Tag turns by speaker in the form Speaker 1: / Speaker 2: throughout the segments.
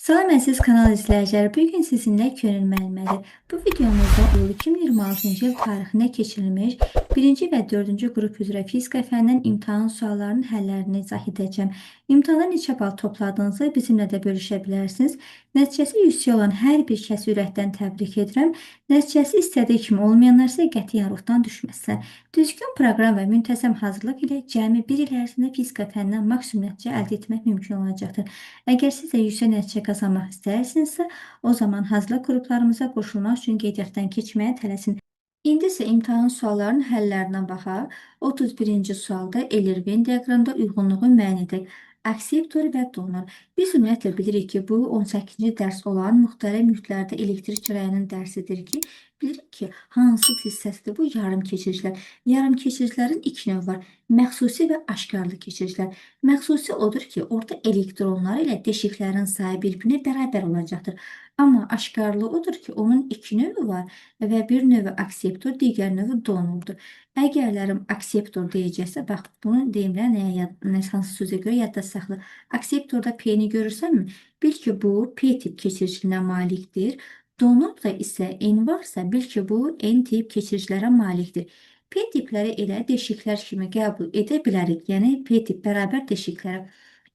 Speaker 1: Salam əziz kanal izləyiciləri, bu gün sizinlə Könül müəllimədir. Bu videomuzda iyul 2026-cı il tarixində keçirilmiş 1-ci və 4-cü qrup üzrə fizika fənindən imtahan suallarının həllərini izah edəcəm. İmtahanda neçə bal topladığınızı bizimlə də bölüşə bilərsiniz. Nəticəsi yüksək olan hər bir kəsi ürəkdən təbrik edirəm. Nəticəsi istədiyi kimi olmayanlar isə qətiyyən ruhdan düşməsinlər. Düzgün proqram və müntəzəm hazırlıq ilə cəmi bir il ərzində fizika fənindən maksimum nəticə əldə etmək mümkün olacaqdır. Əgər siz də yüksək nəticə qazanmaq istəyirsinizsə, o zaman hazırlıq qruplarımıza qoşulmaq üçün qeydiyyatdan keçməyə tələsin. İndi isə imtahan suallarının həllərinə baxaq. 31-ci sualda Eller-Venn diaqramda uyğunluğu müəyyən edək. Akseptor və donor. Biz ümumiyyətlə bilirik ki, bu 18-ci dərs olan müxtəlif mühitlərdə elektrik cərəyanının dərsidir ki, bilirik ki, hansı hissəsidir bu yarım keçiricilər. Yarım keçiricilərin iki növü var. Məxsusi və aşkarlı keçiricilər. Məxsusi odur ki, orada elektronlar ilə deşiklərin sayı bir-birinə bərabər olacaqdır. Amma aşkarlı odur ki, onun iki növü var və bir növü akseptor, digər növü donordur. Əgərlərim akseptor deyəcəksə, bax bunu deyimlə nəyə nə hansı sözə görə yadda saxla. Akseptorda P-ni görürsənmi? Bil ki, bu P tip keçiriciliyinə malikdir. Donorda isə N varsa, bil ki, bu N tip keçiricilərə malikdir. P tipləri elə deşiklər kimi qəbul edə bilərik. Yəni P tip bərabər deşiklərə.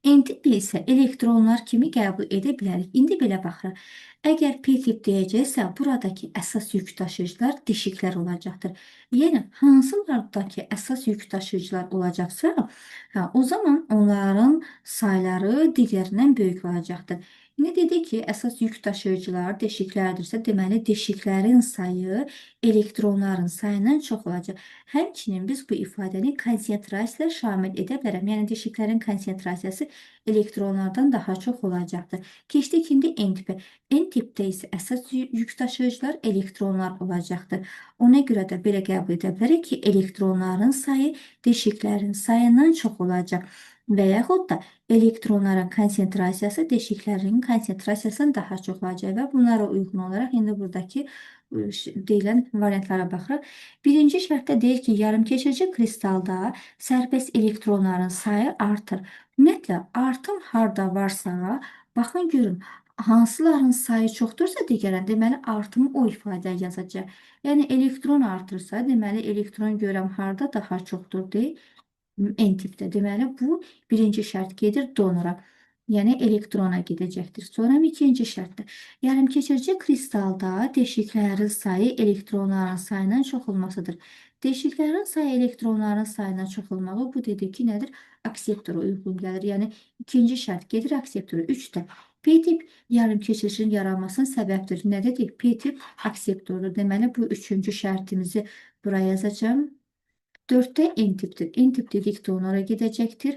Speaker 1: N tipi isə elektronlar kimi qəbul edə bilərik. İndi belə baxırıq. Əgər P tip deyəcəksə, buradakı əsas yük daşıyıcılar deşiklər olacaqdır. Yəni hansılardakı əsas yük daşıyıcılar olacaqsa, o zaman onların sayları digərindən böyük olacaqdır. İndi dedik ki, əsas yük daşıyıcılar deşiklərdirsə, deməli deşiklərin sayı elektronların sayından çox olacaq. Həmçinin biz bu ifadəni konsentrasiya şamil edə bilərəm. Yəni deşiklərin konsentrasiyası elektronlardan daha çox olacaqdır. Keçdik indi N tipə. N tipdə isə əsas yük daşıyıcılar elektronlar olacaqdır. Ona görə də belə qəbul edə bilərik ki, elektronların sayı deşiklərin sayından çox olacaq. Və yaxud da elektronların konsentrasiyası deşiklərin konsentrasiyasından daha çox olacaq və bunlara uyğun olaraq indi buradakı deyilən variantlara baxırıq. Birinci şərtdə deyir ki, yarımkeçirici kristalda sərbəst elektronların sayı artır. Ümumiyyətlə, artım harda varsa, baxın görün, hansıların sayı çoxdursa digərən, deməli artımı o ifadə yazacaq. Yəni elektron artırsa, deməli elektron görəm harda daha çoxdur deyil. N tipdə. Deməli, bu birinci şərt gedir donora. Yəni elektrona gedəcəkdir. Sonra ikinci şərtdə. Yarımkeçirici kristalda deşiklərin sayı elektronların sayından çox olmasıdır. Deşiklərin sayı elektronların sayından çox olmağı bu dedik ki, nədir? Akseptora uyğun gəlir. Yəni ikinci şərt gedir akseptora. 3-də P tip yarımkeçiricinin yaranmasının səbəbdir. Nə dedik? P tip akseptordur. Deməli, bu üçüncü şərtimizi buraya yazacağım. 4-də N tipdir. N tip dedik donora gedəcəkdir.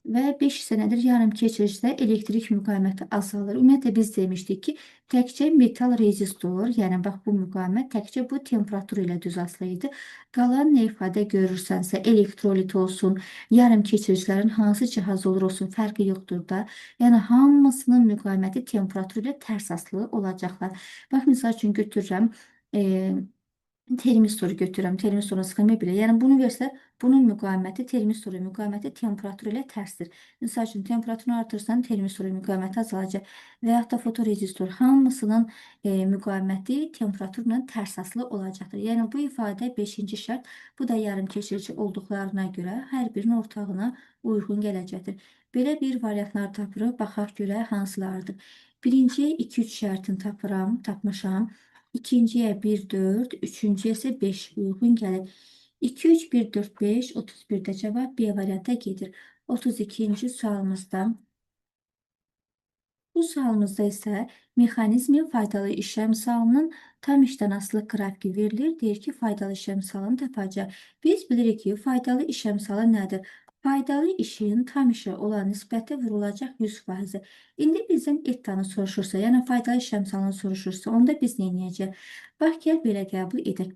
Speaker 1: Və 5 isə nədir? Yarım keçiricidə elektrik müqaviməti azalır. Ümumiyyətlə biz demişdik ki, təkcə metal rezistor, yəni bax bu müqavimət təkcə bu temperatur ilə düz asılı idi. Qalan nə ifadə görürsənsə, elektrolit olsun, yarım keçiricilərin hansı cihaz olur olsun, fərqi yoxdur da. Yəni hamısının müqaviməti temperatur ilə tərs asılı olacaqlar. Bax, misal üçün götürürəm. Termistoru götürürəm. Termistorun sxemi belə. Yəni bunu versə, bunun müqaviməti termistorun müqaviməti temperatur ilə tərsdir. Misal üçün temperaturunu artırırsan, termistorun müqaviməti azalacaq. Və yaxud da fotorezistor hamısının müqaviməti temperaturla tərs asılı olacaqdır. Yəni bu ifadə 5-ci şərt. Bu da yarım keçirici olduqlarına görə hər birinin ortağına uyğun gələcəkdir. Belə bir variantlar tapırıq. Baxaq görək hansılardır. Birinciyə 2-3 şərtini tapıram, tapmışam. İkinciyə 1, 4, üçüncüyə isə 5 uyğun gəlir. 2, 3, 1, 4, 5, 31-də cavab B variantı gedir. 32-ci sualımızda. Bu sualımızda isə mexanizmin faydalı iş əmsalının tam işdən asılı qrafiki verilir. Deyir ki, faydalı iş əmsalını tapacaq. Biz bilirik ki, faydalı iş əmsalı nədir? Faydalı işin tam işə olan nisbəti vurulacaq 100%. İndi bizdən ettanı soruşursa, yəni faydalı iş əmsalını soruşursa, onda biz nə edəcəyik? Bax, gəl belə qəbul edək.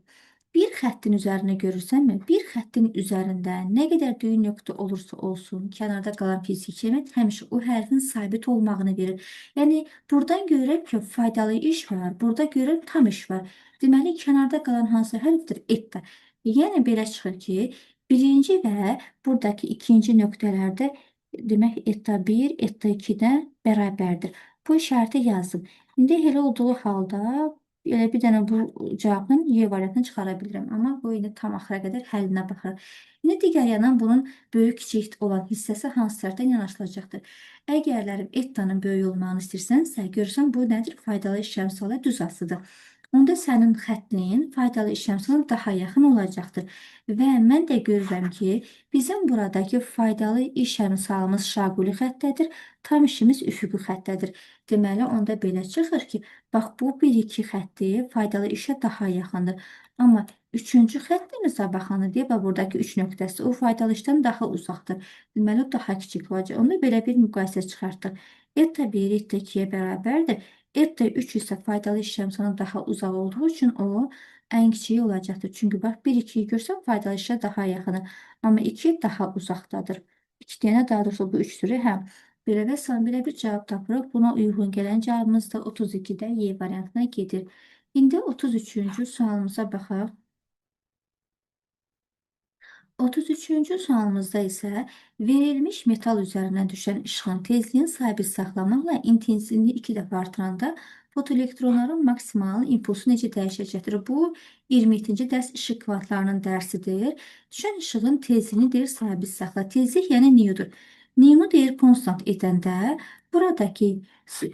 Speaker 1: Bir xəttin üzərində görürsənmi? Bir xəttin üzərində nə qədər düyün nöqtə olursa olsun, kənarda qalan fiziki qiymət həmişə o hərfin sabit olmağını verir. Yəni, buradan görürəm ki, faydalı iş var, burada görürəm tam iş var. Deməli, kənarda qalan hansı hərfdir? Etta. Yəni, belə çıxır ki, birinci və buradakı ikinci nöqtələrdə demək eta 1, eta 2-də bərabərdir. Bu işarəti yazdım. İndi elə olduğu halda elə bir dənə bu cavabın Y variantını çıxara bilirəm. Amma bu indi tam axıra qədər həllinə baxırıq. İndi digər yandan bunun böyük kiçik olan hissəsi hansı tərəfdən yanaşılacaqdır? Əgərlərim ettanın böyük olmağını istəyirsənsə, görürsən bu nədir? Faydalı iş əmsalı düz asıdır. Onda sənin xəttin faydalı iş əmsalına daha yaxın olacaqdır. Və mən də görürəm ki, bizim buradakı faydalı iş əmsalımız şaquli xəttədir, tam işimiz üfüqi xəttədir. Deməli, onda belə çıxır ki, bax bu 1-2 xətti faydalı işə daha yaxındır. Amma üçüncü xəttimizə baxanda deyə, bax buradakı 3 nöqtəsi o faydalı işdən daha uzaqdır. Deməli, o daha kiçik olacaq. Onda belə bir müqayisə çıxartdıq. Eta 1, eta 2-yə bərabərdir. Eta 3 isə faydalı iş əmsalına daha uzaq olduğu üçün o ən kiçiyi olacaqdır. Çünki bax 1-2-yi görsəm faydalı işə daha yaxındır. Amma 2 daha uzaqdadır. 2 deyənə daha doğrusu bu 3-dür. Hə. Belə və salam, belə bir cavab tapırıq. Buna uyğun gələn cavabımız da 32-də Y variantına gedir. İndi 33-cü sualımıza baxaq. 33-cü sualımızda isə verilmiş metal üzərindən düşən işığın tezliyini sabit saxlamaqla intensivliyi 2 dəfə artıranda fotoelektronların maksimal impulsu necə dəyişəcəkdir? Bu 27-ci dərs işıq kvantlarının dərsidir. Düşən işığın tezliyini deyir sabit saxla. Tezlik yəni nüdür. Nü deyir konstant edəndə buradakı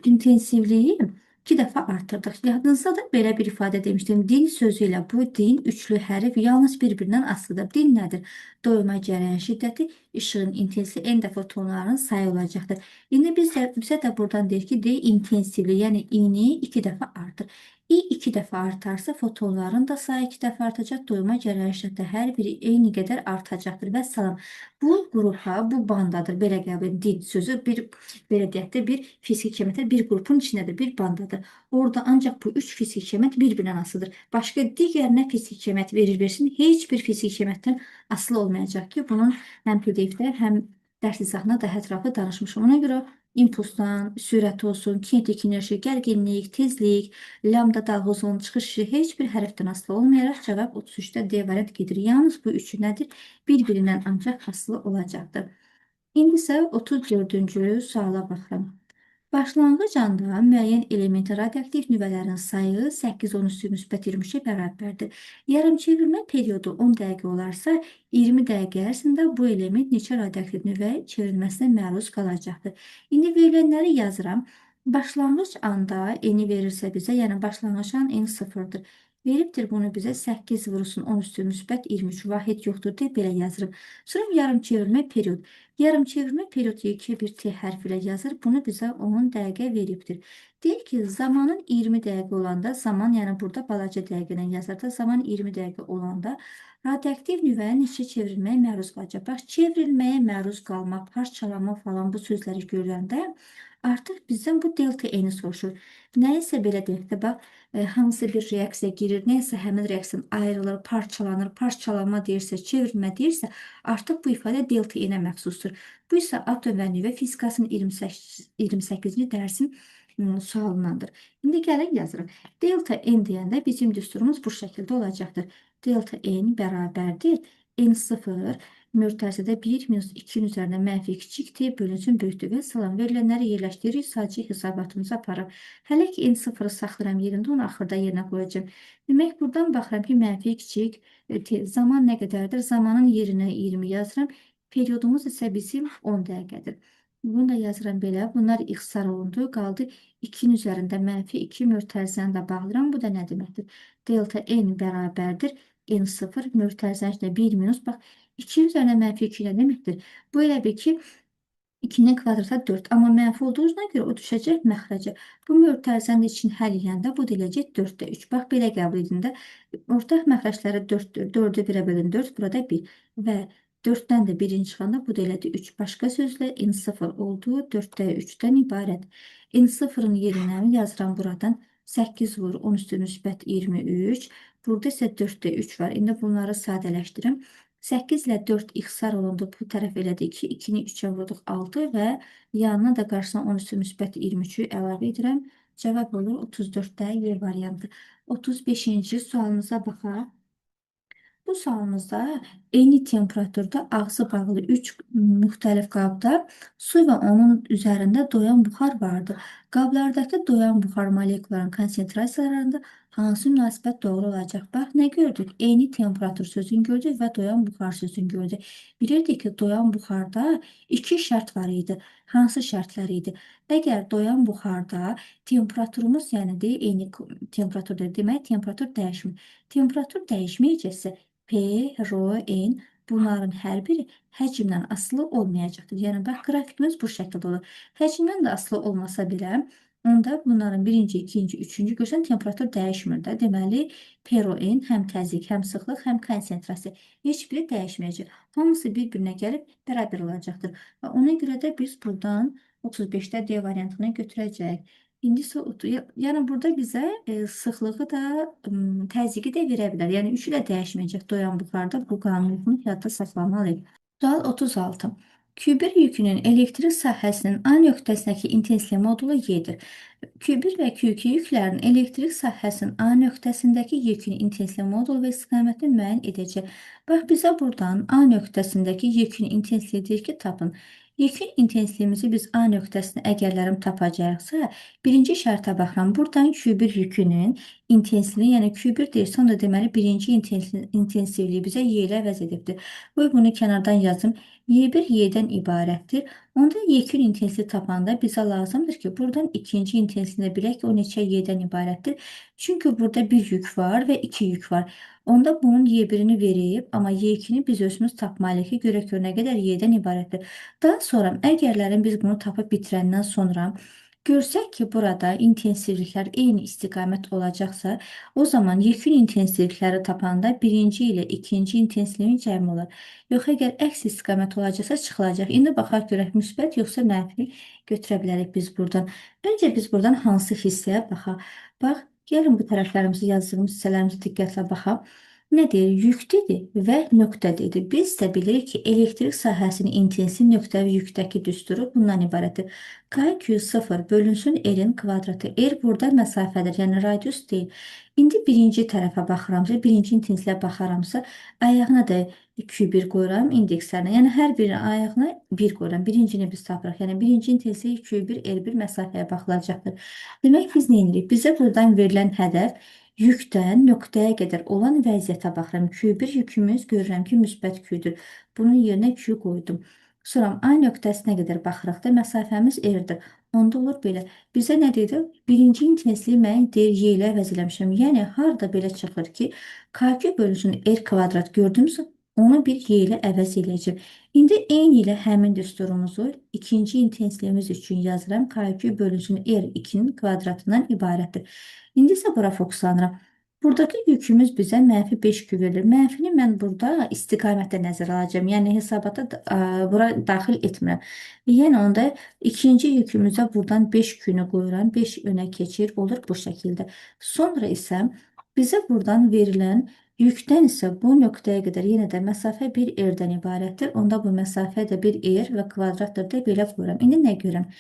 Speaker 1: intensivliyi 2 dəfə artırdıq. Yadınızda da belə bir ifadə demişdim. Din sözü ilə bu din üçlü hərf yalnız bir-birindən asılıdır. Din nədir? Doyma cərəyan şiddəti, işığın intensivliyi, N də fotonların sayı olacaqdır. İndi bizə də buradan deyir ki, D intensivliyi, yəni I-ni 2 dəfə artır. I 2 dəfə artarsa fotonların da sayı 2 dəfə artacaq, doyma cərəyan şiddəti hər biri eyni qədər artacaqdır. Və salam. Bu qrupa, bu bandadır. Belə qəbul edin. Din sözü bir, belə deyək də, bir fiziki kəmiyyətlər bir qrupun içindədir, bir bandadır. Orada ancaq bu 3 fiziki kəmiyyət bir-birindən asılıdır. Başqa digərinə fiziki kəmiyyət verir versin, heç bir fiziki kəmiyyətdən asılı olmayacaq ki, bunun həm PDF-də, həm dərs izahında daha ətraflı danışmışam. Ona görə impulsdan, sürət olsun, kinetik enerji, gərginlik, tezlik, lambda dalğa uzunluğunun çıxış işi heç bir hərfdən asılı olmayaraq cavab 33-də D variant gedir. Yalnız bu üçü nədir? Bir-birindən ancaq asılı olacaqdır. İndi isə 34-cü suala baxıram. Başlanğıc anda müəyyən elementin radioaktiv nüvələrin sayı 8,10 müsbət 23-ə bərabərdir. Yarımçevirmə periodu 10 dəqiqə olarsa, 20 dəqiqə ərzində bu element neçə radioaktiv nüvə çevrilməsinə məruz qalacaqdır. İndi verilənləri yazıram. Başlanğıc anda n-i verirsə bizə, yəni başlanğıc an n sıfırdır. Veribdir bunu bizə 8 vurulsun 10 üstü müsbət 23 vahid yoxdur deyə belə yazırım. Sonra yarımçevirmə period. Yarımçevirmə period 2 bir T hərfi ilə yazır. Bunu bizə 10 dəqiqə veribdir. Deyir ki, zamanın 20 dəqiqə olanda, zaman yəni burada balaca dəqiqə ilə yazır da, zaman 20 dəqiqə olanda radioaktiv nüvə neçə çevrilməyə məruz qalacaq. Bax, çevrilməyə məruz qalmaq, parçalama falan bu sözləri görəndə artıq bizdən bu delta N-i soruşur. Nəyisə belə deyək də, bax, hansı bir reaksiya girir, nəyisə həmin reaksiyadan ayrılır, parçalanır, parçalanma deyirsə, çevrilmə deyirsə, artıq bu ifadə delta N-ə məxsusdur. Bu isə atom və nüvə fizikasının 28-ci dərsin sualındandır. İndi gəlin yazırıq. Delta N deyəndə bizim düsturumuz bu şəkildə olacaqdır. Delta N bərabərdir. N0 mürtəzədə 1 minus 2-nin üzərində mənfi kiçik t bölünsün böyükdür və salam verilənləri yerləşdiririk, sadəcə hesabatımızı aparaq. Hələ ki N0-ı saxlayıram yerində, onu axırda yerinə qoyacağam. Demək, buradan baxıram ki, mənfi kiçik t zaman nə qədərdir? Zamanın yerinə 20 yazıram. Periodumuz isə bizim 10 dəqiqədir. Bunu da yazıram belə. Bunlar ixtisar olundu. Qaldı 2-nin üzərində mənfi 2 mürtəzəni də bağlayıram. Bu da nə deməkdir? Delta N bərabərdir. N0 mürtəzənin içində 1 minus. Bax, 2 üzərində mənfi 2 nə deməkdir? Bu elə bil ki, 2-nin kvadrata 4. Amma mənfi olduğuna görə o düşəcək məxrəcə. Bu mürtəzənin için həll eləyəndə bu da eləyəcək 4-də 3. Bax, belə qəbul edin də. Ortaq məxrəcləri 4-dür. 4-ü 1-ə bölün 4, burada 1. Və 4-dən də 1-in çıxanda bu da elədi 3. Başqa sözlə N0 oldu 4-də 3-dən ibarət. N0-ın yerinə yazıram buradan 8 vur 10 üstü müsbət 23. Burada isə 4-də 3 var. İndi bunları sadələşdirim. 8 ilə 4 ixtisar olundu. Bu tərəf elədi 2. 2-ni 3-ə vurduq 6 və yanına da qarşısına 10 üstü müsbət 23-ü əlavə edirəm. Cavab olur 34-də Y variantı. 35-ci sualımıza baxaq. Bu sualımızda eyni temperaturda ağzı bağlı 3 müxtəlif qabda su və onun üzərində doyan buxar vardır. Qablardakı doyan buxar molekullarının konsentrasiyalarında hansı münasibət doğru olacaq? Bax, nə gördük? Eyni temperatur sözünü gördük və doyan buxar sözünü gördük. Bilirdik ki, doyan buxarda iki şərt var idi. Hansı şərtlər idi? Əgər doyan buxarda temperaturumuz, yəni deyil, eyni temperaturda demək, temperatur dəyişmir. Temperatur dəyişməyəcəksə P, R, N bunların hər biri həcmdən asılı olmayacaqdır. Yəni, bax, qrafikimiz bu şəkildə olur. Həcmdən də asılı olmasa belə, onda bunların birinci, ikinci, üçüncü görsən temperatur dəyişmir də. Deməli, P, R, N həm təzyiq, həm sıxlıq, həm konsentrasiya heç biri dəyişməyəcək. Hamısı bir-birinə gəlib bərabər olacaqdır. Və ona görə də biz buradan 35-də D variantını götürəcəyik. İndi isə yəni burada bizə sıxlığı da, təzyiqi də verə bilər. Yəni üçü də dəyişməyəcək doyan buxarda bu qanunu yadda saxlamalıyıq. Sual 36. Q1 yükünün elektrik sahəsinin A nöqtəsindəki intensivlik modulu Y-dir. Q1 və Q2 yüklərinin elektrik sahəsinin A nöqtəsindəki yükün intensivlik modulu və istiqamətini müəyyən edəcək. Bax, bizə buradan A nöqtəsindəki yükün intensivliyi deyir ki, tapın. Yekun intensivliyimizi biz A nöqtəsini əgərlərim tapacaqsa, birinci şərtə baxıram. Buradan Q1 yükünün intensivliyi, yəni Q1 deyirsə, onda deməli birinci intensivliyi bizə Y ilə əvəz edibdir. Qoy bunu kənardan yazım. Y1 Y-dən ibarətdir. Onda yekun intensivliyi tapanda bizə lazımdır ki, buradan ikinci intensivliyini bilək ki, o neçə Y-dən ibarətdir. Çünki burada bir yük var və iki yük var. Onda bunun Y1-ini verib, amma Y2-ni biz özümüz tapmalıyıq ki, görək gör nə qədər Y-dən ibarətdir. Daha sonra, əgərlərin biz bunu tapıb bitirəndən sonra görsək ki, burada intensivliklər eyni istiqamət olacaqsa, o zaman yekun intensivlikləri tapanda birinci ilə ikinci intensivliyin cəmi olar. Yox, əgər əks istiqamət olacaqsa çıxılacaq. İndi baxaq görək, müsbət yoxsa mənfi götürə bilərik biz buradan. Öncə biz buradan hansı hissəyə baxaq? Bax, gəlin bu tərəflərimizi yazdığımız hissələrimizi diqqətlə baxaq. Nə deyir? Yük dedi və nöqtə dedi. Biz də bilirik ki, elektrik sahəsinin intensiv nöqtəvi yükdəki düsturu bundan ibarətdir. KQ0 bölünsün R-in kvadratı. R burada məsafədir, yəni radius deyil. İndi birinci tərəfə baxıramsa, birinci intensivliyə baxaramsa, ayağına da Q1 qoyuram indekslərinə. Yəni hər birinin ayağına 1 qoyuram. Birincini biz tapırıq. Yəni birinci intensivlik Q1, R1 məsafəyə baxılacaqdır. Demək biz nə edirik? Bizə buradan verilən hədəf yükdən nöqtəyə qədər olan vəziyyətə baxıram. Q1 yükümüz görürəm ki, müsbət Q-dür. Bunun yerinə Q qoydum. Sonra A nöqtəsinə qədər baxırıq da məsafəmiz R-dir. Onda olur belə. Bizə nə dedi? Birinci intensivliyi mən deyir Y ilə əvəz eləmişəm. Yəni harda belə çıxır ki, KQ bölünsün R kvadrat gördümsə, onu bir Y ilə əvəz eləyəcəm. İndi eyni ilə həmin düsturumuzu ikinci intensivliyimiz üçün yazıram. KQ bölünsün R2-nin kvadratından ibarətdir. İndi isə bura fokuslanıram. Buradakı yükümüz bizə mənfi 5Q verilir. Mənfini mən burada istiqamətdə nəzərə alacağam. Yəni hesabata bura daxil etmirəm. Yəni onda ikinci yükümüzə buradan 5Q-nü qoyuram. 5 önə keçir, olur bu şəkildə. Sonra isə bizə buradan verilən yükdən isə bu nöqtəyə qədər yenə də məsafə 1 R-dən ibarətdir. Onda bu məsafə də 1 R və kvadratdır da belə qoyuram. İndi nə görürəm?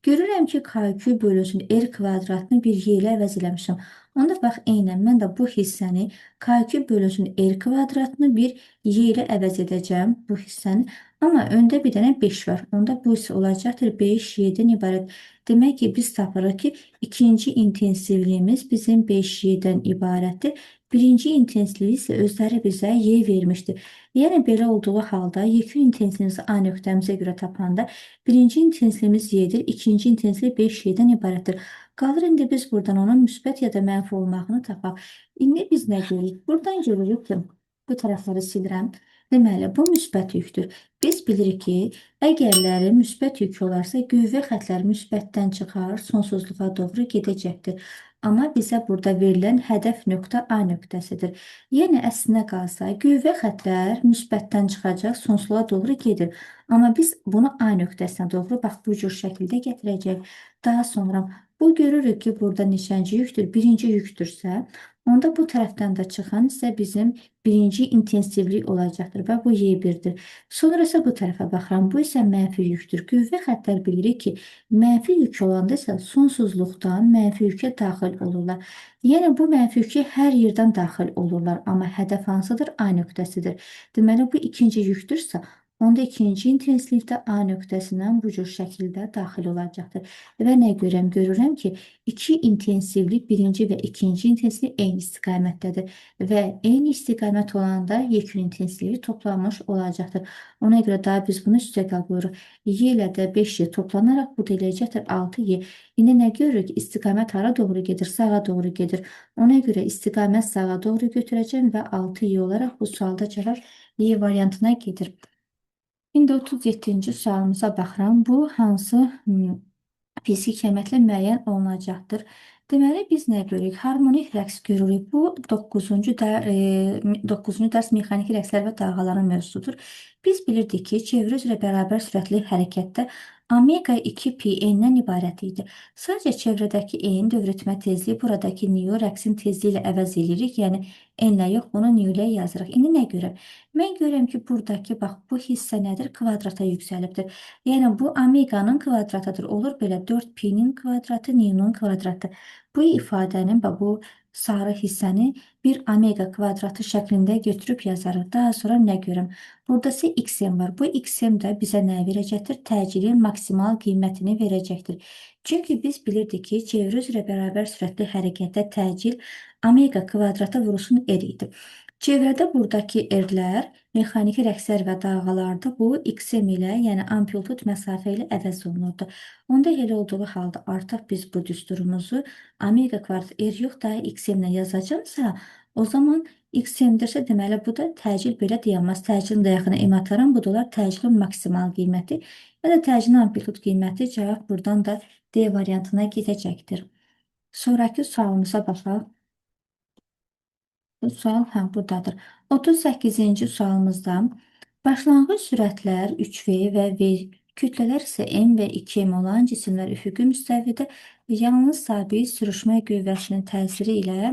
Speaker 1: Görürəm ki, KQ bölünsün R kvadratını bir Y ilə əvəz eləmişəm. Onda bax, eynən mən də bu hissəni KQ bölünsün R kvadratını bir Y ilə əvəz edəcəm bu hissəni. Amma öndə bir dənə 5 var. Onda bu isə olacaqdır 5Y-dən ibarət. Demək ki, biz tapırıq ki, ikinci intensivliyimiz bizim 5Y-dən ibarətdir. Birinci intensivliyi isə özləri bizə Y vermişdir. Yəni belə olduğu halda yekun intensivliyimizi A nöqtəmizə görə tapanda birinci intensivliyimiz Y-dir, ikinci intensivlik 5Y-dən ibarətdir. Qalır indi biz buradan onun müsbət ya da mənfi olmağını tapaq. İndi biz nə görürük? Buradan görürük ki, bu tərəfləri silirəm. Deməli, bu müsbət yükdür. Biz bilirik ki, əgərləri müsbət yük olarsa, qüvvə xətləri müsbətdən çıxar, sonsuzluğa doğru gedəcəkdir. Amma bizə burada verilən hədəf nöqtə A nöqtəsidir. Yəni, əslinə qalsa, qüvvə xətlər müsbətdən çıxacaq, sonsuzluğa doğru gedir. Amma biz bunu A nöqtəsinə doğru bax bu cür şəkildə gətirəcəyik. Daha sonra bu görürük ki, burada neçənci yükdür? Birinci yükdürsə, Onda bu tərəfdən də çıxan isə bizim birinci intensivlik olacaqdır və bu Y1-dir. Sonra isə bu tərəfə baxıram. Bu isə mənfi yükdür. Qüvvə xəttlər bilirik ki, mənfi yük olanda isə sonsuzluqdan mənfi yükə daxil olurlar. Yəni, bu mənfi yükə hər yerdən daxil olurlar. Amma hədəf hansıdır? A nöqtəsidir. Deməli, bu ikinci yükdürsə, onda ikinci intensivlikdə A nöqtəsindən bu cür şəkildə daxil olacaqdır. Və nə görürəm? Görürəm ki, iki intensivlik, birinci və ikinci intensivlik eyni istiqamətdədir. Və eyni istiqamət olanda yekun intensivliyi toplanmış olacaqdır. Ona görə daha biz bunu üstəqəl qoyuruq. Y ilə də 5Y toplanaraq bu da eləyəcəkdir 6Y. İndi nə görürük? İstiqamət hara doğru gedir? Sağa doğru gedir. Ona görə istiqamət sağa doğru götürəcəm və 6Y olaraq bu sualda cavab Y variantına gedir. İndi 37-ci sualımıza baxıram. Bu hansı fiziki kəmiyyətlə müəyyən olunacaqdır? Deməli, biz nə görürük? Harmonik rəqs görürük. Bu 9-cu dərs mexaniki rəqslər və dalğaların mövzusudur. Biz bilirdik ki, çevrə üzrə bərabər sürətli hərəkətdə omega 2 pi n-dən ibarət idi. Sadəcə çevrədəki n dövr etmə tezliyi buradakı nu rəqsin tezliyi ilə əvəz edirik. Yəni n ilə yox, bunu nu ilə yazırıq. İndi nə görürəm? Mən görürəm ki, buradakı bax bu hissə nədir? Kvadrata yüksəlibdir. Yəni bu omeganın kvadratıdır. Olur belə 4 pi-nin kvadratı, nu-nun kvadratı. Bu ifadənin, bax bu sarı hissəni bir omega kvadratı şəklində götürüb yazarıq. Daha sonra nə görürəm? Burada isə xm var. Bu xm də bizə nə verəcəkdir? Təcilin maksimal qiymətini verəcəkdir. Çünki biz bilirdik ki, çevrə üzrə bərabər sürətli hərəkətdə təcil omega kvadrata vurulsun r idi. Çevrədə buradakı r-lər mexaniki rəqslər və dalğalarda bu xm ilə, yəni amplitud məsafə ilə əvəz olunurdu. Onda elə olduğu halda artıq biz bu düsturumuzu omega kvadrat r yox da xm ilə yazacağımsa, o zaman xm-dirsə, deməli bu da təcil belə dayanmaz. Təcilin dayağına m ataram, bu da olar təcilin maksimal qiyməti ya da təcilin amplitud qiyməti. Cavab buradan da D variantına gedəcəkdir. Sonraki sualımıza baxaq. Bu sual buradadır. 38-ci sualımızda başlanğıc sürətlər 3V və V, kütlələr isə M və 2M olan cisimlər üfüqi müstəvidə yalnız sabit sürüşmə qüvvəsinin təsiri ilə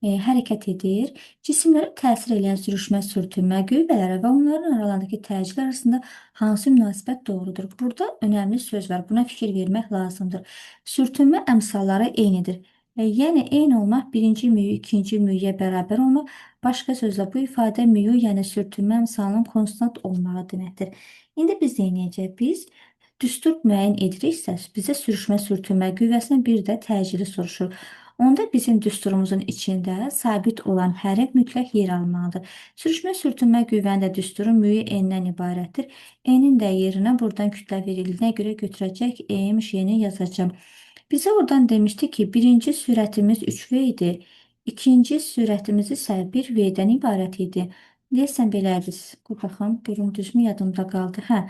Speaker 1: hərəkət edir. Cisimlərə təsir edən sürüşmə sürtünmə qüvvələri və onların aralarındakı təcil arasında hansı münasibət doğrudur? Burada önəmli söz var. Buna fikir vermək lazımdır. Sürtünmə əmsalları eynidir. Yəni eyni olmaq birinci müyü ikinci müyüyə bərabər olmaq. Başqa sözlə bu ifadə müyü, yəni sürtünmə əmsalının konstant olmağı deməkdir. İndi biz nə edəcəyik? Biz düstur müəyyən ediriksə, bizə sürüşmə sürtünmə qüvvəsini bir də təcili soruşur. Onda bizim düsturumuzun içində sabit olan hərf mütləq yer almalıdır. Sürüşmə sürtünmə qüvvənin də düsturu müyü n-dən ibarətdir. N-in də yerinə buradan kütlə verildiyinə görə götürəcək m, j-ni yazacağım. Bizə oradan demişdi ki, birinci sürətimiz 3V idi. İkinci sürətimiz isə 1V-dən ibarət idi. Deyəsən belədir. Qoy baxım, görüm düzmü yadımda qaldı. Hə,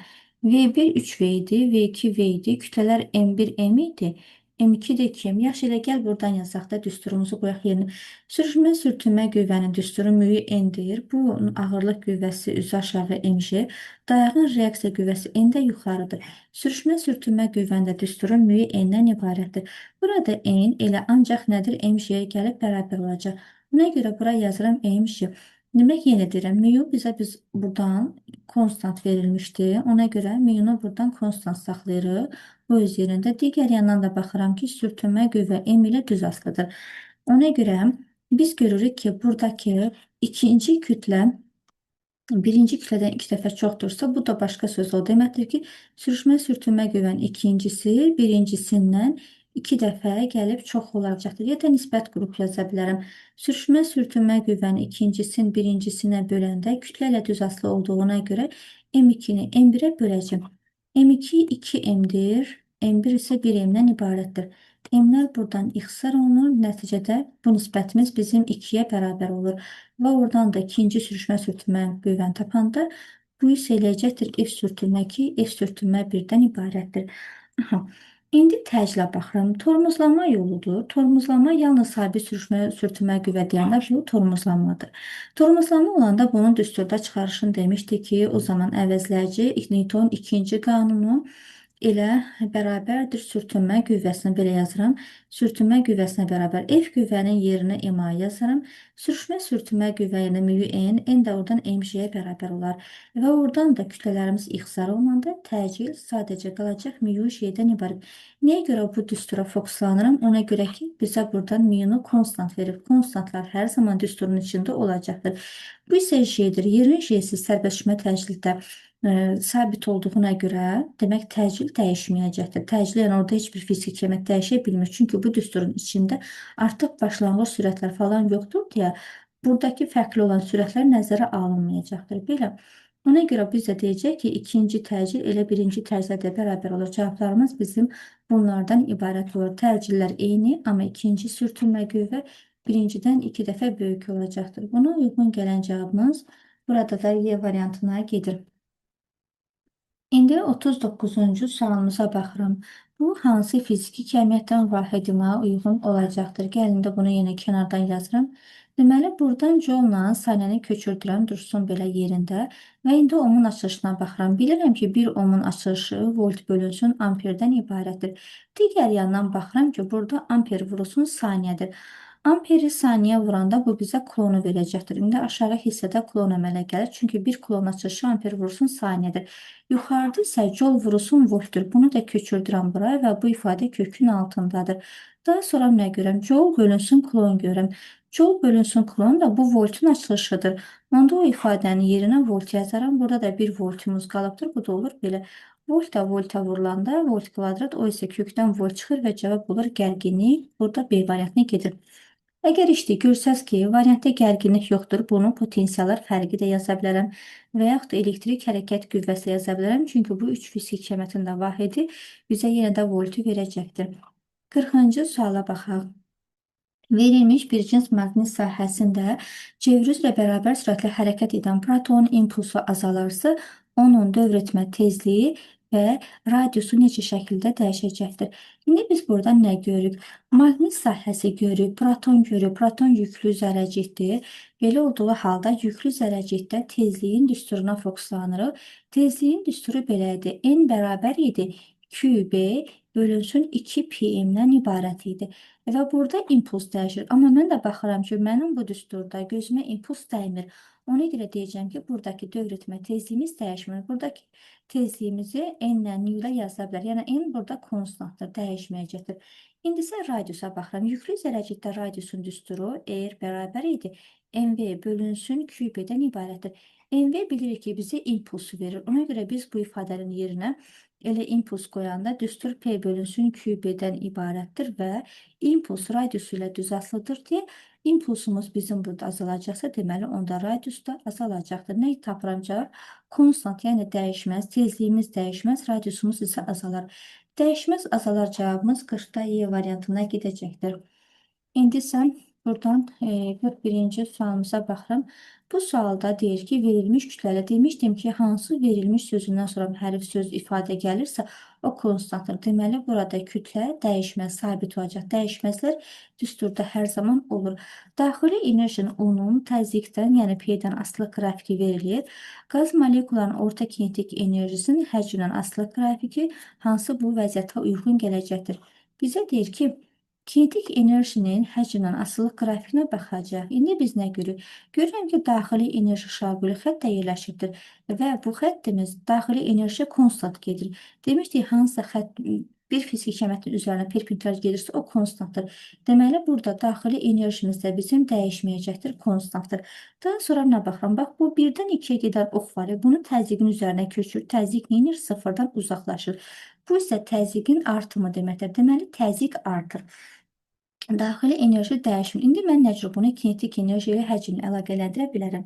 Speaker 1: V1 3V idi, V2 V idi. Kütlələr M1 M idi. M2 də 2M. Yaxşı, elə gəl buradan yazaq da düsturumuzu qoyaq yerinə. Sürüşmə sürtünmə qüvvənin düsturu müyü N-dir. Bu ağırlıq qüvvəsi üzü aşağı mg. Dayağın reaksiya qüvvəsi N də yuxarıdır. Sürüşmə sürtünmə qüvvənin də düsturu müyü N-dən ibarətdir. Burada N elə ancaq nədir? mg-yə gəlib bərabər olacaq. Buna görə bura yazıram mg. Demək, yenə deyirəm, müyü bizə biz buradan konstant verilmişdi. Ona görə müyünü buradan konstant saxlayırıq. Bu öz yerində. Digər yandan da baxıram ki, sürtünmə qüvvə M ilə düz asılıdır. Ona görə biz görürük ki, buradakı ikinci kütlə birinci kütlədən iki dəfə çoxdursa, bu da başqa söz o deməkdir ki, sürüşmə sürtünmə qüvvənin ikincisi birincisindən iki dəfə gəlib çox olacaqdır. Ya da nisbət qrup yaza bilərəm. Sürüşmə sürtünmə qüvvənin ikincisini birincisinə böləndə kütlə ilə düz asılı olduğuna görə M2-ni M1-ə böləcəm. M2 2M-dir. M1 isə 1M-dən ibarətdir. M-lər buradan ixtisar olunur. Nəticədə bu nisbətimiz bizim 2-yə bərabər olur. Və oradan da ikinci sürüşmə sürtünmə qüvvəni tapanda bu isə eləyəcəkdir F sürtünmə 2, F sürtünmə 1-dən ibarətdir. Aha. İndi təclə baxıram. Tormozlama yoludur. Tormozlama yalnız sabit sürüşmə sürtünmə qüvvə deyəndə bu tormozlanmadır. Tormozlama olanda bunun düsturda çıxarışını demişdi ki, o zaman əvəzləyici Newton ikinci qanunu Elə bərabərdir sürtünmə qüvvəsinə, belə yazıram. Sürtünmə qüvvəsinə bərabər F qüvvənin yerinə MA yazaram. Sürüşmə sürtünmə qüvvə yerinə mu N, N də oradan MJ-yə bərabər olar. Və oradan da kütlələrimiz ixtisar olunanda təcil sadəcə qalacaq mu J-dən ibarət. Nəyə görə bu düstura fokuslanıram? Ona görə ki, bizə buradan mu-nu konstant verib. Konstantlar hər zaman düsturun içində olacaqdır. Bu isə J-dir. Yerin J-si sərbəst düşmə təcildə sabit olduğuna görə, demək təcil dəyişməyəcəkdir. Təcil, yəni orada heç bir fiziki kəmiyyət dəyişə bilmir. Çünki bu düsturun içində artıq başlanğıc sürətlər falan yoxdur deyə buradakı fərqli olan sürətlər nəzərə alınmayacaqdır. Belə. Ona görə biz də deyəcək ki, ikinci təcil elə birinci təcillə də bərabər olur. Cavablarımız bizim bunlardan ibarət olur. Təcillər eyni, amma ikinci sürtünmə qüvvə birincidən 2 dəfə böyük olacaqdır. Buna uyğun gələn cavabımız burada da Y variantına gedir. İndi 39-cu sualımıza baxıram. Bu hansı fiziki kəmiyyətdən vahidimə uyğun olacaqdır? Gəlin də bunu yenə kənardan yazıram. Deməli, buradan jolla saniyəni köçürdürəm, dursun belə yerində. Və indi omun açılışına baxıram. Bilirəm ki, bir omun açılışı volt bölünsün amperdən ibarətdir. Digər yandan baxıram ki, burada amper vurulsun saniyədir. Amperi saniyə vuranda bu bizə klonu verəcəkdir. İndi aşağı hissədə klon əmələ gəlir. Çünki bir klon açılışı amper vurulsun saniyədir. Yuxarıda isə jol vurulsun voltdur. Bunu da köçürdürəm bura və bu ifadə kökün altındadır. Daha sonra nə görəm? Jol bölünsün klon görəm. Jol bölünsün klon da bu voltun açılışıdır. Onda o ifadənin yerinə volt yazaram. Burada da bir voltumuz qalıbdır. Bu da olur belə. Volt da volta vurulanda volt kvadrat, o isə kökdən volt çıxır və cavab olur gərginlik. Burada B variantına gedir. Əgər işdə görsəz ki, variantda gərginlik yoxdur, bunu potensiallar fərqi də yaza bilərəm və yaxud da elektrik hərəkət qüvvəsi yaza bilərəm. Çünki bu üç fiziki kəmiyyətin də vahidi bizə yenə də voltu verəcəkdir. 40-cı suala baxaq. Verilmiş bir cins maqnit sahəsində cevri üzrə bərabər sürətlə hərəkət edən protonun impulsu azalarsa, onun dövr etmə tezliyi və radiusu necə şəkildə dəyişəcəkdir? İndi biz burada nə görürük? Maqnit sahəsi görürük, proton görürük. Proton yüklü zərrəcikdir. Belə olduğu halda yüklü zərrəcikdə tezliyin düsturuna fokuslanırıq. Tezliyin düsturu belə idi. N bərabər idi QB bölünsün 2 PM-dən ibarət idi. Və burada impuls dəyişir. Amma mən də baxıram ki, mənim bu düsturda gözümə impuls dəymir. Ona görə deyəcəm ki, buradakı dövr etmə tezliyimiz dəyişmir. Buradakı tezliyimizi N-lə N ilə yaza bilər. Yəni N burada konstantdır, dəyişməyəcəkdir. İndi isə radiusa baxıram. Yüklü zərrəcikdə radiusun düsturu R bərabər idi MV bölünsün QB-dən ibarətdir. MV bilirik ki, bizə impulsu verir. Ona görə biz bu ifadənin yerinə elə impuls qoyanda düstur P bölünsün QB-dən ibarətdir və impuls radiusu ilə düzaslıdır deyə impulsumuz bizim burada azalacaqsa, deməli onda radius da azalacaqdır. Nə tapıram cavab? Konstant, yəni dəyişməz, tezliyimiz dəyişməz, radiusumuz isə azalar. Dəyişməz azalar cavabımız 40-da Y variantına gedəcəkdir. İndi isə buradan 41-ci sualımıza baxıram. Bu sualda deyir ki, verilmiş kütlələ demişdim ki, hansı verilmiş sözündən sonra hərf söz ifadə gəlirsə, o konstantdır. Deməli, burada kütlə dəyişməz, sabit olacaq. Dəyişməzlər düsturda hər zaman olur. Daxili enerjinin U-nun təzyiqdən, yəni P-dən asılı qrafiki verilir. Qaz molekullarının orta kinetik enerjisinin həcmdən asılı qrafiki hansı bu vəziyyətə uyğun gələcəkdir? Bizə deyir ki, kinetik enerjinin həcmdən asılı qrafikinə baxacaq. İndi biz nə görürük? Görürəm ki, daxili enerji şaquli xəttə yerləşibdir və bu xəttimiz daxili enerji konstant gedir. Demişdik, hansısa xətt bir fiziki kəmiyyətin üzərinə perpendikulyar gedirsə, o konstantdır. Deməli, burada daxili enerjimiz də bizim dəyişməyəcəkdir, konstantdır. Daha sonra nə baxıram? Bax, bu 1-dən 2-yə gedən ox var. Bunu təzyiqin üzərinə köçür. Təzyiq nə edir? Sıfırdan uzaqlaşır. Bu isə təzyiqin artımı deməkdir. Deməli, təzyiq artır. Daxili enerji dəyişmir. İndi mən nə cür bunu kinetik enerji ilə həcmlə əlaqələndirə bilərəm?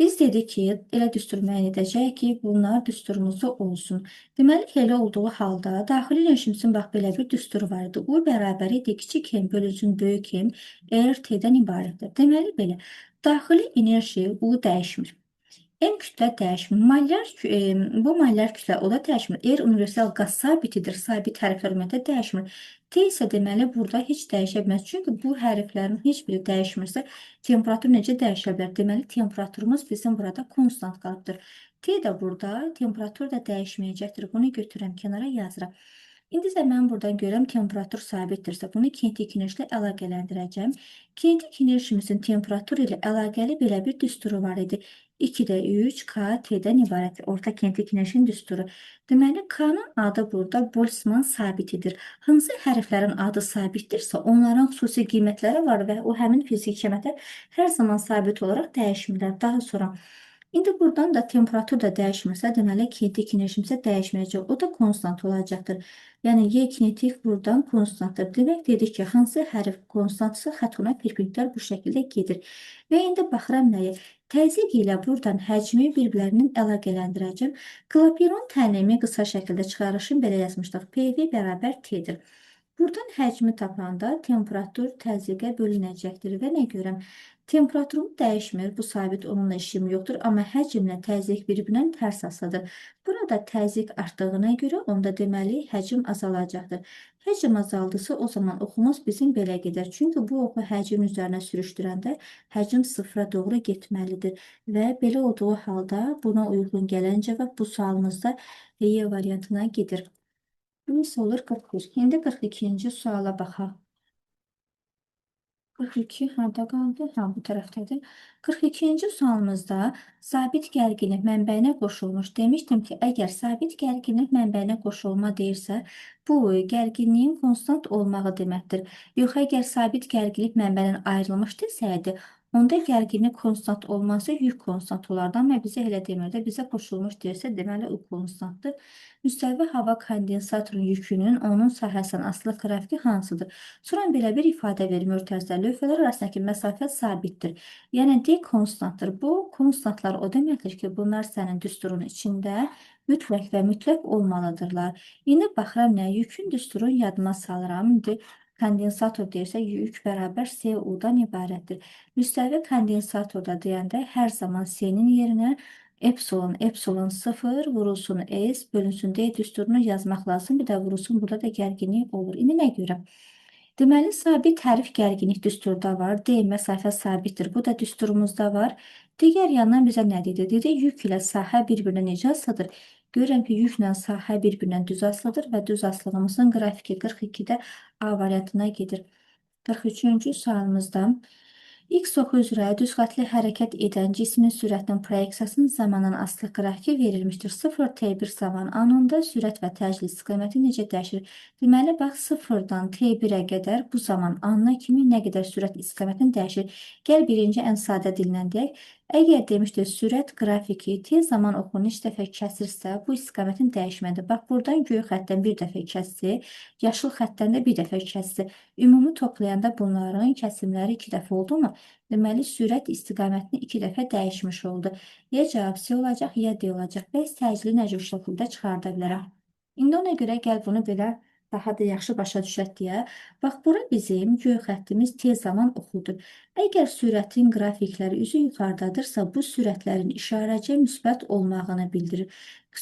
Speaker 1: Biz dedik ki, elə düstur müəyyən edəcəyik ki, bunlar düsturumuzda olsun. Deməli, elə olduğu halda daxili enerjimizin bax belə bir düsturu var idi. U bərabər idi kiçik m bölünsün böyük m RT-dən ibarətdir. Deməli, belə daxili enerji U dəyişmir. M kütlə dəyişmir. Mollar, bu mollar kütlə o da dəyişmir. R universal qaz sabitidir. Sabit hərflər ümumiyyətlə dəyişmir. T isə deməli burada heç dəyişə bilməz. Çünki bu hərflərin heç biri dəyişmirsə, temperatur necə dəyişə bilər? Deməli, temperaturumuz bizim burada konstant qalıbdır. T də burada, temperatur da dəyişməyəcəkdir. Bunu götürürəm, kənara yazıram. İndi isə mən buradan görürəm temperatur sabitdirsə, bunu kinetik enerji ilə əlaqələndirəcəm. Kinetik enerjimizin temperatur ilə əlaqəli belə bir düsturu var idi. 2-də 3 K T-dən ibarətdir. Orta kinetik enerjinin düsturu. Deməli, K-nın adı burada Boltzmann sabitidir. Hansı hərflərin adı sabitdirsə, onların xüsusi qiymətləri var və o həmin fiziki qiymətlər hər zaman sabit olaraq dəyişmirlər. Daha sonra İndi buradan da temperatur da dəyişmirsə, deməli kinetik enerjimiz də dəyişməyəcək. O da konstant olacaqdır. Yəni Y kinetik buradan konstantdır. Demək dedik ki, hansı hərf konstantsa xətt ona perpendikulyar bu şəkildə gedir. Və indi baxıram nəyə? Təzyiq ilə buradan həcmi bir-birlərinin əlaqələndirəcəm. Clapeyron tənlimi qısa şəkildə çıxarışım belə yazmışdıq. PV bərabər T-dir. Buradan həcmi tapanda temperatur təzyiqə bölünəcəkdir və nə görəm? Temperaturum dəyişmir, bu sabit, onunla işim yoxdur, amma həcmlə təzyiq bir-birindən tərs asılıdır. Burada təzyiq artdığına görə onda deməli həcm azalacaqdır. Həcm azaldısa o zaman oxumuz bizim belə gedər. Çünki bu oxu həcmin üzərinə sürüşdürəndə həcm sıfıra doğru getməlidir. Və belə olduğu halda buna uyğun gələn cavab bu sualımızda Y variantına gedir. Bu isə olur 41. İndi 42-ci suala baxaq. 42 harda qaldı? Ha, bu tərəfdədir. 42-ci sualımızda sabit gərginlik mənbəyinə qoşulmuş. Demişdim ki, əgər sabit gərginlik mənbəyinə qoşulma deyirsə, bu gərginliyin konstant olmağı deməkdir. Yox, əgər sabit gərginlik mənbədən ayrılmış desəydi, onda gərginlik konstant olmazsa yük konstant olardı. Amma bizə elə demirdi. Bizə qoşulmuş deyirsə, deməli o konstantdır. Müstəvi hava kondensatorun yükünün onun sahəsindən asılı qrafiki hansıdır? Sonra belə bir ifadə verir mötərizə. Lövhələr arasındakı məsafə sabitdir. Yəni D konstantdır. Bu konstantlar o deməkdir ki, bunlar sənin düsturun içində mütləq və mütləq olmalıdırlar. İndi baxıram nə? Yükün düsturunu yadıma salıram. İndi kondensator deyirsə, yük bərabər SU-dan ibarətdir. Müstəvi kondensatorda deyəndə hər zaman S-nin yerinə epsilon, epsilon 0 vurulsun S bölünsün D düsturunu yazmaq lazım. Bir də vurulsun, burada da gərginlik olur. İndi nə görə? Deməli, sabit hərf gərginlik düsturda var. D məsafə sabitdir. Bu da düsturumuzda var. Digər yandan bizə nə dedi? Dedi, yük ilə sahə bir-birinə necə asılıdır? Görürəm ki, yüklə sahə bir-birindən düz asılıdır və düz asılığımızın qrafiki 42-də A variantına gedir. 43-cü sualımızda X oxu üzrə düz xətli hərəkət edən cismin sürətinin proyeksiyasının zamandan asılı qrafiki verilmişdir. 0 T1 zaman anında sürət və təcili istiqaməti necə dəyişir? Deməli, bax, 0-dan T1-ə qədər bu zaman anına kimi nə qədər sürət istiqamətini dəyişir? Gəl birinci ən sadə dillə deyək. Əgər demişdir, sürət qrafiki T zaman oxunu neçə dəfə kəsirsə, bu istiqamətin dəyişmədi. Bax, buradan göy xəttdən bir dəfə kəsdi, yaşıl xəttdən də bir dəfə kəsdi. Ümumi toplayanda bunların kəsimləri 2 dəfə oldu mu? Deməli, sürət istiqamətini 2 dəfə dəyişmiş oldu. Ya cavab C olacaq, ya D olacaq. Bəs təcili nə cür şəkildə çıxarda bilərəm? İndi ona görə gəl bunu belə daha da yaxşı başa düşək deyə. Bax, bura bizim göy xəttimiz T zaman oxudur. Əgər sürətin qrafikləri üzü yuxarıdadırsa, bu sürətlərin işarəcə müsbət olmağını bildirir.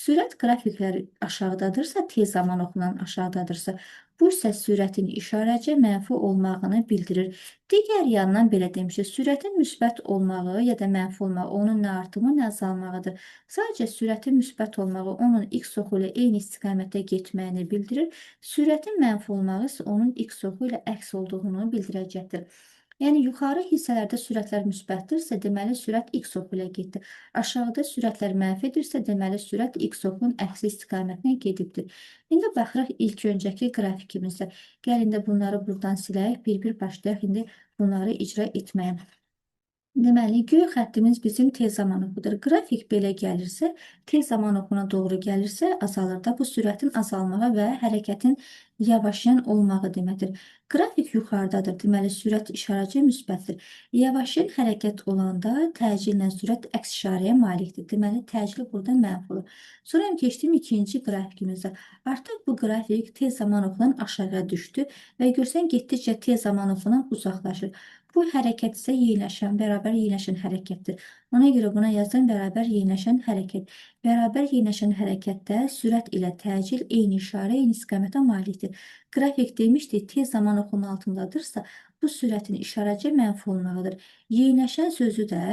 Speaker 1: Sürət qrafikləri aşağıdadırsa, T zaman oxunan aşağıdadırsa, bu isə sürətin işarəcə mənfi olmağını bildirir. Digər yandan belə demişik, sürətin müsbət olmağı ya da mənfi olmağı onun nə artımı, nə azalmağıdır. Sadəcə sürətin müsbət olmağı onun x oxu ilə eyni istiqamətdə getməyini bildirir. Sürətin mənfi olmağı isə onun x oxu ilə əks olduğunu bildirəcəkdir. Yəni, yuxarı hissələrdə sürətlər müsbətdirsə, deməli, sürət x oxu ilə getdi. Aşağıda sürətlər mənfidirsə, deməli, sürət x oxunun əksi istiqamətinə gedibdir. İndi baxırıq ilk öncəki qrafikimizdə. Gəl, indi bunları buradan silək, bir-bir başlayaq indi bunları icra etməyə. Deməli, göy xəttimiz bizim T zaman oxudur. Qrafik belə gəlirsə, T zaman oxuna doğru gəlirsə, azalır da. Bu sürətin azalmağı və hərəkətin yavaşlayan olmağı deməkdir. Qrafik yuxarıdadır. Deməli, sürət işarəci müsbətdir. Yavaşlayan hərəkət olanda təcillə sürət əks işarəyə malikdir. Deməli, təcili burada mənfi olur. Sonra keçdim ikinci qrafikimizə. Artıq bu qrafik T zaman oxundan aşağı düşdü və görsən, getdikcə T zaman oxundan uzaqlaşır. Bu hərəkət isə yeniləşən, bərabər yeniləşən hərəkətdir. Ona görə buna yazdım bərabər yeniləşən hərəkət. Bərabər yeniləşən hərəkətdə sürət ilə təcil eyni işarə, eyni istiqamətə malikdir. Qrafik demişdik, T zaman oxunun altındadırsa, bu sürətin işarəcə mənfi olmağıdır. Yeniləşən sözü də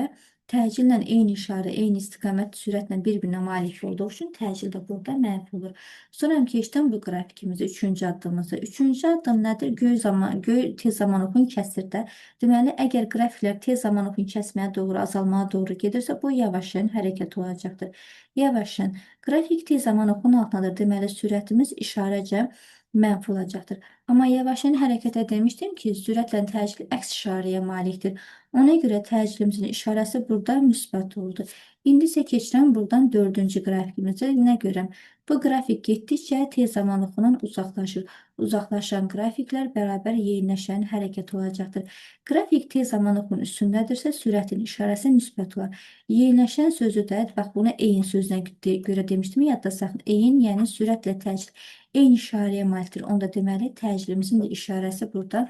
Speaker 1: Təcillə eyni işarə, eyni istiqamət sürətlə bir-birinə malik olduğu üçün təcil də burada mənfi olur. Sonra keçdim bu qrafikimizi, üçüncü addımımızı. Üçüncü addım nədir? Göy tez zaman oxun kəsirdə. Deməli, əgər qrafiklər tez zaman oxun kəsməyə doğru, azalmağa doğru gedirsə, bu yavaşın hərəkət olacaqdır. Yavaşın. Qrafik tez zaman oxun altındadır. Deməli, sürətimiz işarəcə mənfi olacaqdır. Amma yavaşın hərəkətə demişdim ki, sürətlə təcil əks işarəyə malikdir. Ona görə təcilimizin işarəsi burada müsbət oldu. İndi isə keçirəm buradan dördüncü qrafikimizə. Nə görəm? Bu qrafik getdikcə tez zaman oxundan uzaqlaşır. Uzaqlaşan qrafiklər bərabər yeniləşən hərəkət olacaqdır. Qrafik tez zaman oxunun üstündədirsə, sürətin işarəsi müsbət olar. Yeniləşən sözü də, bax bunu eyni sözünə görə demişdim, yadda saxlayın. Eyni, yəni sürətlə təcil eyni işarəyə malikdir. Onda deməli, təcilimizin də işarəsi burada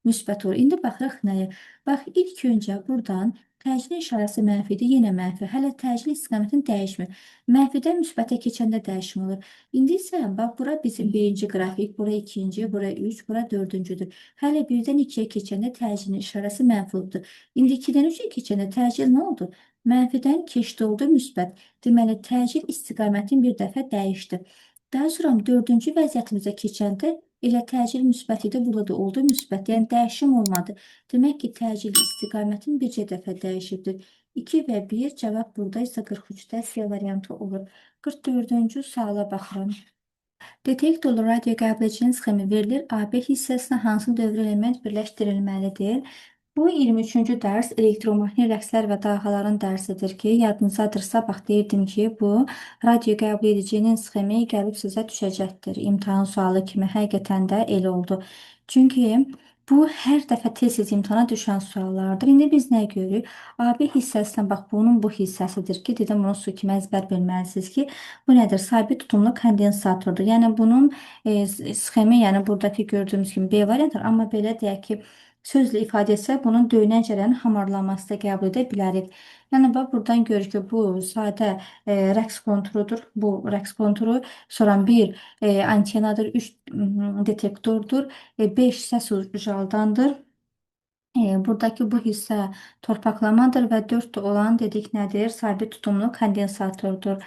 Speaker 1: müsbət olur. İndi baxırıq nəyə? Bax, ilk öncə buradan təcilin işarəsi mənfidir, yenə mənfi. Hələ təcil istiqamətini dəyişmir. Mənfidən müsbətə keçəndə dəyişim olur. İndi isə bax, bura bizim birinci qrafik, bura ikinci, bura üç, bura dördüncüdür. Hələ birdən ikiyə keçəndə təcilin işarəsi mənfi olubdur. İndi 2-dən 3-ə keçəndə təcil nə oldu? Mənfidən keçdi oldu müsbət. Deməli, təcil istiqamətini bir dəfə dəyişdi. Daha sonra dördüncü vəziyyətimizə keçəndə elə təcil müsbət idi, burada da oldu müsbət. Yəni dəyişim olmadı. Demək ki, təcil istiqamətin bircə dəfə dəyişibdir. 2 və 1 cavab burada isə 43-də C variantı olur. 44-cü suala baxıram. Detektorlu radio qəbul edicinin sxemi verilir. AB hissəsinə hansı dövr element birləşdirilməlidir? Bu 23-cü dərs elektromaqnit rəqslər və dalğaların dərsidir ki, yadınızdadırsa, bax deyirdim ki, bu radio qəbul edicinin sxemi gəlib sizə düşəcəkdir. İmtahan sualı kimi həqiqətən də elə oldu. Çünki bu hər dəfə tez-tez imtahana düşən suallardır. İndi biz nə görürük? AB hissəsinə bax, bunun bu hissəsidir ki, dedim bunu su kimi əzbər bilməlisiniz ki, bu nədir? Sabit tutumlu kondensatordur. Yəni bunun sxemi, yəni buradakı gördüyümüz kimi B variantıdır. Amma belə deyək ki, sözlə ifadə etsə, bunun döyünən cərəyanın hamarlanması da qəbul edə bilərik. Yəni, bax, buradan görürük ki, bu sadə rəqs konturudur. Bu rəqs konturu. Sonra bir antenadır, 3 detektordur, 5 səs ucaldandır. Buradakı bu hissə torpaqlamadır və 4 olan dedik nədir? Sabit tutumlu kondensatordur.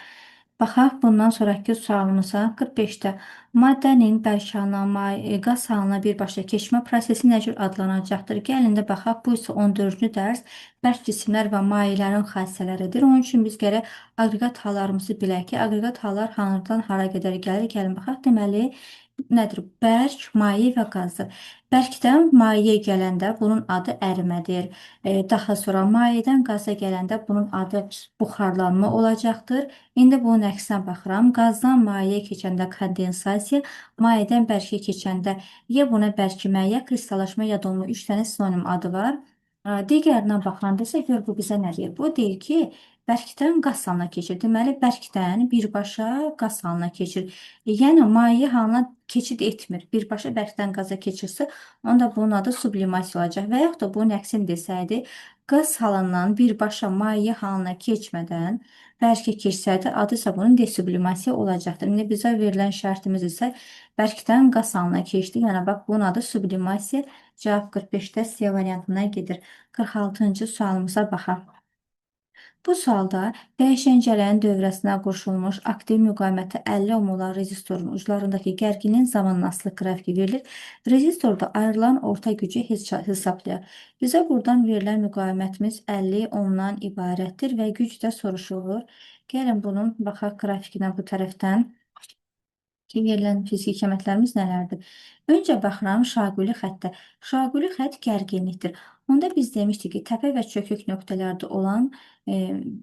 Speaker 1: Baxaq bundan sonraki sualımıza. 45-də maddənin bərk halına, qaz halına birbaşa keçmə prosesi nə cür adlanacaqdır? Gəlin də baxaq. Bu isə 14-cü dərs bərk cisimlər və mayələrin xassələridir. Onun üçün biz gərək aqreqat hallarımızı bilək ki, aqreqat hallar hardan hara qədər gəlir? Gəlin baxaq. Deməli, nədir? Bərk, maye və qazdır. Bərkdən mayeyə gələndə bunun adı ərimədir. Daha sonra mayedən qaza gələndə bunun adı buxarlanma olacaqdır. İndi bunun əksinə baxıram. Qazdan mayeyə keçəndə kondensasiya, mayedən bərkə keçəndə ya buna bərkimə, ya kristallaşma, ya donma 3 dənə sinonim adı var. Digərinə baxanda isə gör bu bizə nə deyir? Bu deyir ki, bərkdən qaz halına keçir. Deməli, bərkdən birbaşa qaz halına keçir. Yəni, maye halına keçid etmir. Birbaşa bərkdən qaza keçirsə, onda bunun adı sublimasiya olacaq. Və yaxud da bunun əksini desəydi, qaz halından birbaşa maye halına keçmədən bərkə keçsəydi, adı isə bunun desublimasiya olacaqdır. İndi bizə verilən şərtimiz isə bərkdən qaz halına keçdi. Yəni, bax, bunun adı sublimasiya. Cavab 45-də C variantına gedir. 46-cı sualımıza baxaq. Bu sualda dəyişən cərəyan dövrəsinə qoşulmuş aktiv müqaviməti 50 ohm olan rezistorun uclarındakı gərginliyin zamanla asılı qrafiki verilir. Rezistorda ayrılan orta gücü hesablayaq. Bizə buradan verilən müqavimətimiz 50 ohmdan ibarətdir və güc də soruşulur. Gəlin bunun baxaq qrafikinə bu tərəfdən ki, verilən fiziki qiymətlərimiz nələrdir? Öncə baxıram şaquli xəttə. Şaquli xətt gərginlikdir. Onda biz demişdik ki, təpə və çökük nöqtələrdə olan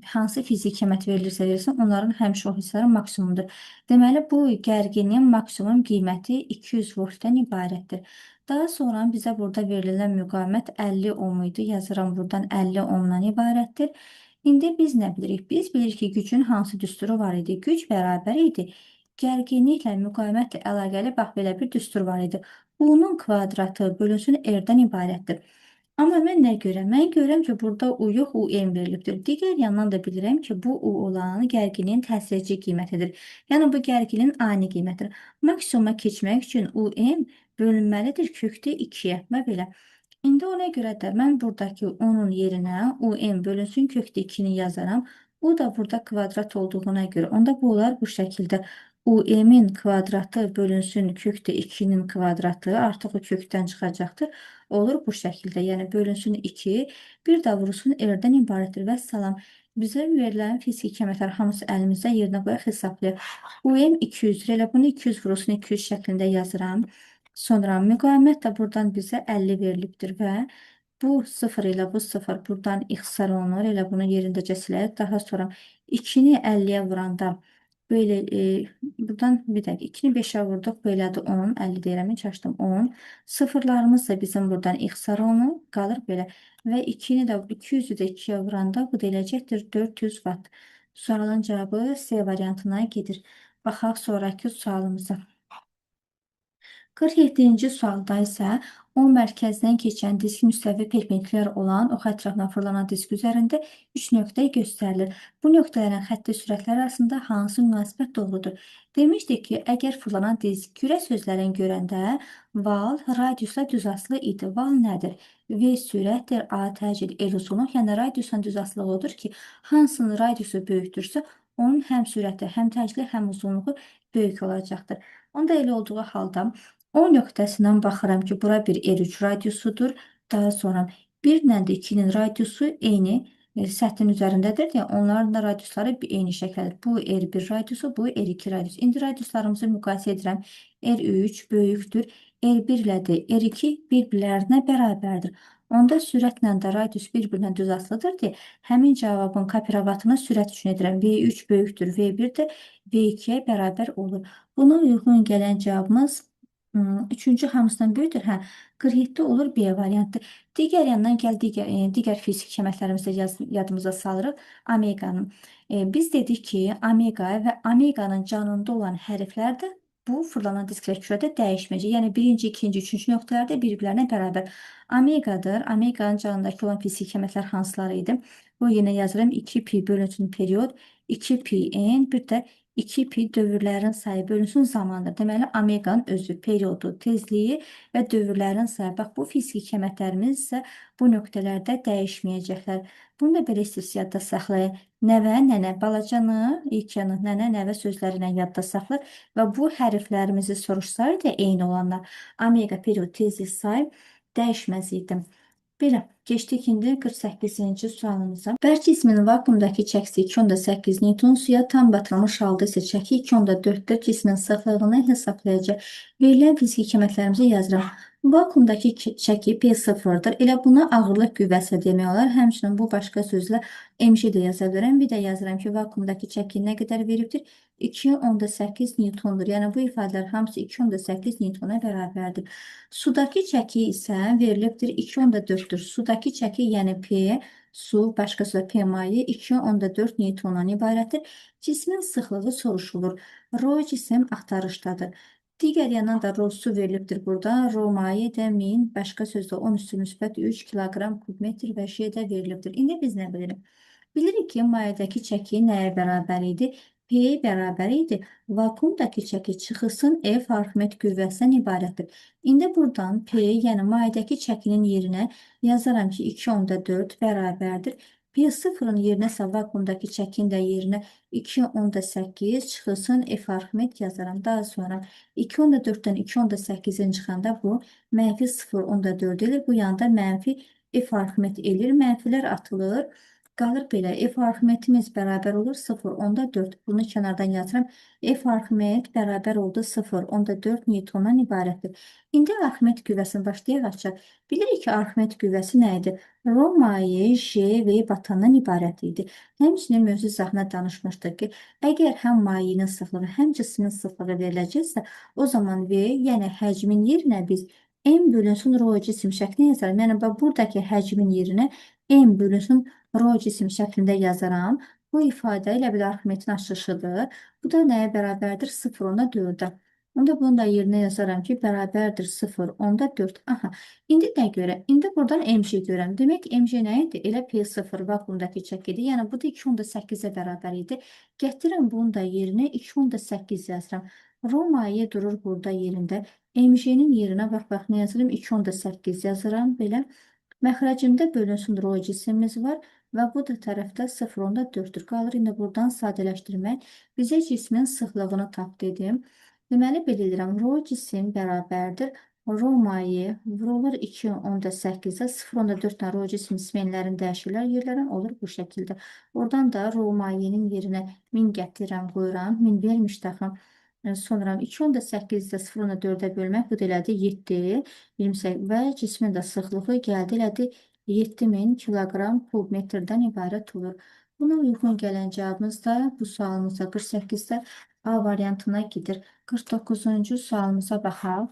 Speaker 1: hansı fiziki qiymət verilirsə verilsin, onların həmişə o hissələri maksimumdur. Deməli, bu gərginliyin maksimum qiyməti 200 voltdan ibarətdir. Daha sonra bizə burada verilən müqavimət 50 ohm idi. Yazıram buradan 50 ohmdan ibarətdir. İndi biz nə bilirik? Biz bilirik ki, gücün hansı düsturu var idi? Güc bərabər idi. Gərginliklə, müqavimətlə əlaqəli bax belə bir düstur var idi. U-nun kvadratı bölünsün R-dən ibarətdir. Amma mən nə görürəm? Mən görürəm ki, burada U yox, UM verilibdir. Digər yandan da bilirəm ki, bu U olan gərginliyin təsir edici qiymətidir. Yəni, bu gərginliyin ani qiymətidir. Maksimuma keçmək üçün UM bölünməlidir kökdə 2-yə və belə. İndi ona görə də mən buradakı 10-un yerinə UM bölünsün kökdə 2-ni yazaram. U da burada kvadrat olduğuna görə onda bu olar bu şəkildə UM-in kvadratı bölünsün kökdə 2-nin kvadratı artıq o kökdən çıxacaqdır. Olur bu şəkildə, yəni bölünsün 2, bir də vurulsun R-dən ibarətdir. Vəssalam. Bizə verilən fiziki qiymətlər hamısı əlimizdə yerinə qoyaq hesablayaq. UM 200-dür. Elə bunu 200 vurulsun 200 şəklində yazıram. Sonra müqavimət də buradan bizə 50 verilibdir və bu 0 ilə bu 0 buradan ixtisar olunur. Elə bunu yerindəcə silək. Daha sonra 2-ni 50-yə vuranda belə buradan bir dəqiqə 2-ni 5-ə vurduq. Belədir 10. 50 deyirəm, çaşdım 10. Sıfırlarımız da bizim buradan ixtisar olunur. Qalır belə. Və 2-ni də 200-ü də 2-yə vuranda bu da eləyəcəkdir 400 watt. Sualın cavabı C variantına gedir. Baxaq sonraki sualımıza. 47-ci sualda isə o mərkəzdən keçən disk müstəvi perpendikulyar olan ox ətrafına fırlanan disk üzərində 3 nöqtə göstərilir. Bu nöqtələrin xətti sürətləri arasında hansı münasibət doğrudur? Demişdik ki, əgər fırlanan disk kürə sözlərini görəndə val radiusla düz asılı idi. Val nədir? V sürətdir, A təcil, L uzunluq. Yəni radiusla düz asılılığı odur ki, hansının radiusu böyükdürsə, onun həm sürəti, həm təcili, həm uzunluğu böyük olacaqdır. Onda elə olduğu halda O nöqtəsindən baxıram ki, bura bir R3 radiusudur. Daha sonra 1 ilə də 2-nin radiusu eyni səthin üzərindədir. Yəni, onların da radiusları bir eyni şəkildir. Bu R1 radiusu, bu R2 radiusu. İndi radiuslarımızı müqayisə edirəm. R3 böyükdür. R1 ilə də R2 bir-birlərinə bərabərdir. Onda sürətlə də radius bir-birinə düz asılıdır ki, həmin cavabın kopiravatını sürət üçün edirəm. V3 böyükdür, V1 də V2-yə bərabər olur. Buna uyğun gələn cavabımız üçüncü hamısından böyükdür. Hə, 47 olur B variantı. Digər yandan gəl digər fiziki qiymətlərimizi yadımıza salırıq. Omeqanın. Biz dedik ki, omega və omeqanın canında olan hərflər də bu fırlanan disklər kürədə dəyişməyəcək. Yəni birinci, ikinci, üçüncü nöqtələrdə bir-birlərinə bərabər. Omeqadır. Omeqanın canındakı olan fiziki qiymətlər hansıları idi? Bu yenə yazıram. 2 pi bölünsün period, 2 pi n, bir də 2 pi dövrlərin sayı bölünsün zamandır. Deməli, omeqanın özü, periodu, tezliyi və dövrlərin sayı. Bax, bu fiziki qiymətlərimiz isə bu nöqtələrdə dəyişməyəcəklər. Bunu da belə istəyirsə yadda saxlayın. Nəvə, nənə, balacanı, ilk yanı, nənə, nəvə sözləri ilə yadda saxlayır. Və bu hərflərimizi soruşsaydı eyni olanlar, omega, period, tezlik sayı dəyişməz idi. Belə, keçdik indi 48-ci sualımıza. Bərk cismin vakuumdakı çəkisi 2,8 Newton, suya tam batırılmış halda isə çəki 2,4-dür. Cismin sıxlığını hesablayacaq. Verilən fiziki qiymətlərimizi yazıram. Vakuumdakı çəki P0-dır. Elə buna ağırlıq qüvvəsi demək olar. Həmçinin bu başqa sözlə mg də yaza bilərəm. Bir də yazıram ki, vakuumdakı çəki nə qədər veribdir? 2,8 Newtondur. Yəni bu ifadələr hamısı 2,8 Newtona bərabərdir. Sudakı çəki isə verilibdir 2,4-dür. Sudakı çəki, yəni P, su, başqa sözlə P maye 2,4 Newtondan ibarətdir. Cismin sıxlığı soruşulur. Ro cisim axtarışdadır. Digər yandan da ro su verilibdir burada. Ro maye də 1000, başqa sözlə 10 üstü müsbət 3 kiloqram kubmetr və J də verilibdir. İndi biz nə bilirik? Bilirik ki, mayedəki çəki nəyə bərabər idi? P bərabər idi. Vakuumdakı çəki çıxılsın F Arximed qüvvəsindən ibarətdir. İndi buradan P, yəni mayedəki çəkinin yerinə yazaram ki, 2,4 bərabərdir. P0-ın yerinə isə vakuumdakı çəkinin də yerinə 2,8 çıxılsın F Arximed yazaram. Daha sonra 2,4-dən 2,8-in çıxanda bu mənfi 0,4 edir. Bu yanda mənfi F Arximed edir. Mənfilər atılır. Qalır belə. F Arximedimiz bərabər olur 0,4. Bunu kənardan yazıram. F Arximed bərabər oldu 0,4 Newtondan ibarətdir. İndi Arximed qüvvəsini başlayaq açaq. Bilirik ki, Arximed qüvvəsi nə idi? Ro maye J V batandan ibarət idi. Həmçinin mövzu izahına danışmışdıq ki, əgər həm mayenin sıxlığı, həm cismin sıxlığı veriləcəksə, o zaman V, yəni həcmin yerinə biz M bölünsün ro cisim şəklində yazaram. Yəni, bax, buradakı həcmin yerinə M bölünsün ro cisim şəklində yazaram. Bu ifadə elə bil Arximedin açılışıdır. Bu da nəyə bərabərdir? 0,4-ə. Onda bunu da yerinə yazaram ki, bərabərdir 0,4. Aha. İndi nə görə? İndi buradan mg görəm. Demək, mg nə idi? Elə P0 vakuumdakı çəki idi. Yəni, bu da 2,8-ə bərabər idi. Gətirəm bunu da yerinə 2,8 yazıram. Rho maye durur burada yerində. MG-nin yerinə bax, bax, nə yazıram? 2,8 yazıram. Belə. Məxrəcimdə bölünsün rho cisimimiz var və bu da tərəfdə 0,4-dür. Qalır indi buradan sadələşdirmək. Bizə cismin sıxlığını tap dedim. Deməli, belə edirəm. Rho cisim bərabərdir. Rho maye vurulur 2,8-ə 0,4-dən rho cisim ismenlərini dəyişirlər. Yerlərin olur bu şəkildə. Oradan da rho mayenin yerinə 1000 gətirirəm, qoyuram. 1000 vermiş daxı. Sonra 2,8-də 0,4-ə bölmək, bu da elədi 7, 28 və cismin də sıxlığı gəldi, elədi 7000 kiloqram kub metrdən ibarət olur. Buna uyğun gələn cavabımız da bu sualımızda 48-də A variantına gedir. 49-cu sualımıza baxaq.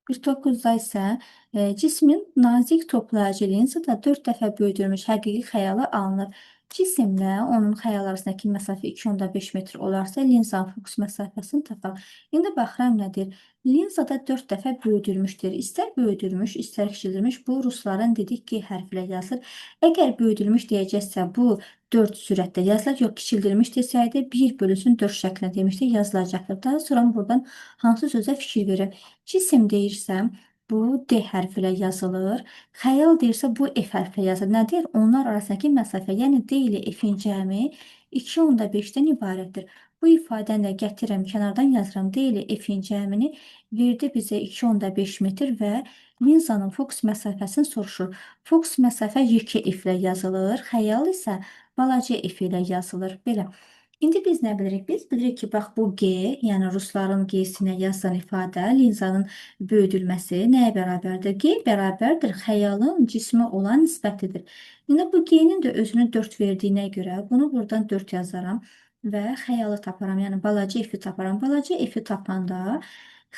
Speaker 1: 49-da isə cismin nazik toplayıcı linzada 4 dəfə böyüdülmüş həqiqi xəyalı alınır. Cisimlə onun xəyalı arasındakı məsafə 2,5 metr olarsa, linzanın fokus məsafəsini tapaq. İndi baxıram nədir? Linzada 4 dəfə böyüdülmüşdür. İstər böyüdülmüş, istər kiçildilmiş. Bu, rusların dedik ki, hərf ilə yazılır. Əgər böyüdülmüş deyəcəksə, bu 4 sürətdə yazılır. Yox, kiçildilmiş desəydi, 1 bölünsün 4 şəklində demişdi, yazılacaqdır. Daha sonra buradan hansı sözə fikir verir? Cisim deyirsə, bu D hərfi ilə yazılır. Xəyal deyirsə, bu F hərfi ilə yazılır. Nə deyir? Onlar arasındakı məsafə, yəni D ilə F-in cəmi 2,5-dən ibarətdir. Bu ifadəni də gətirirəm, kənardan yazıram. D ilə F-in cəmini verdi bizə 2,5 metr və linzanın fokus məsafəsini soruşur. Fokus məsafə 2F ilə yazılır. Xəyal isə balaca F ilə yazılır. Belə. İndi biz nə bilirik? Biz bilirik ki, bax bu G, yəni rusların G-sinə yazılan ifadə, linzanın böyüdülməsi nəyə bərabərdir? G bərabərdir xəyalın cismə olan nisbətidir. İndi bu G-nin də özünü 4 verdiyinə görə bunu buradan 4 yazaram və xəyalı taparam, yəni balaca F-i taparam. Balaca F-i tapanda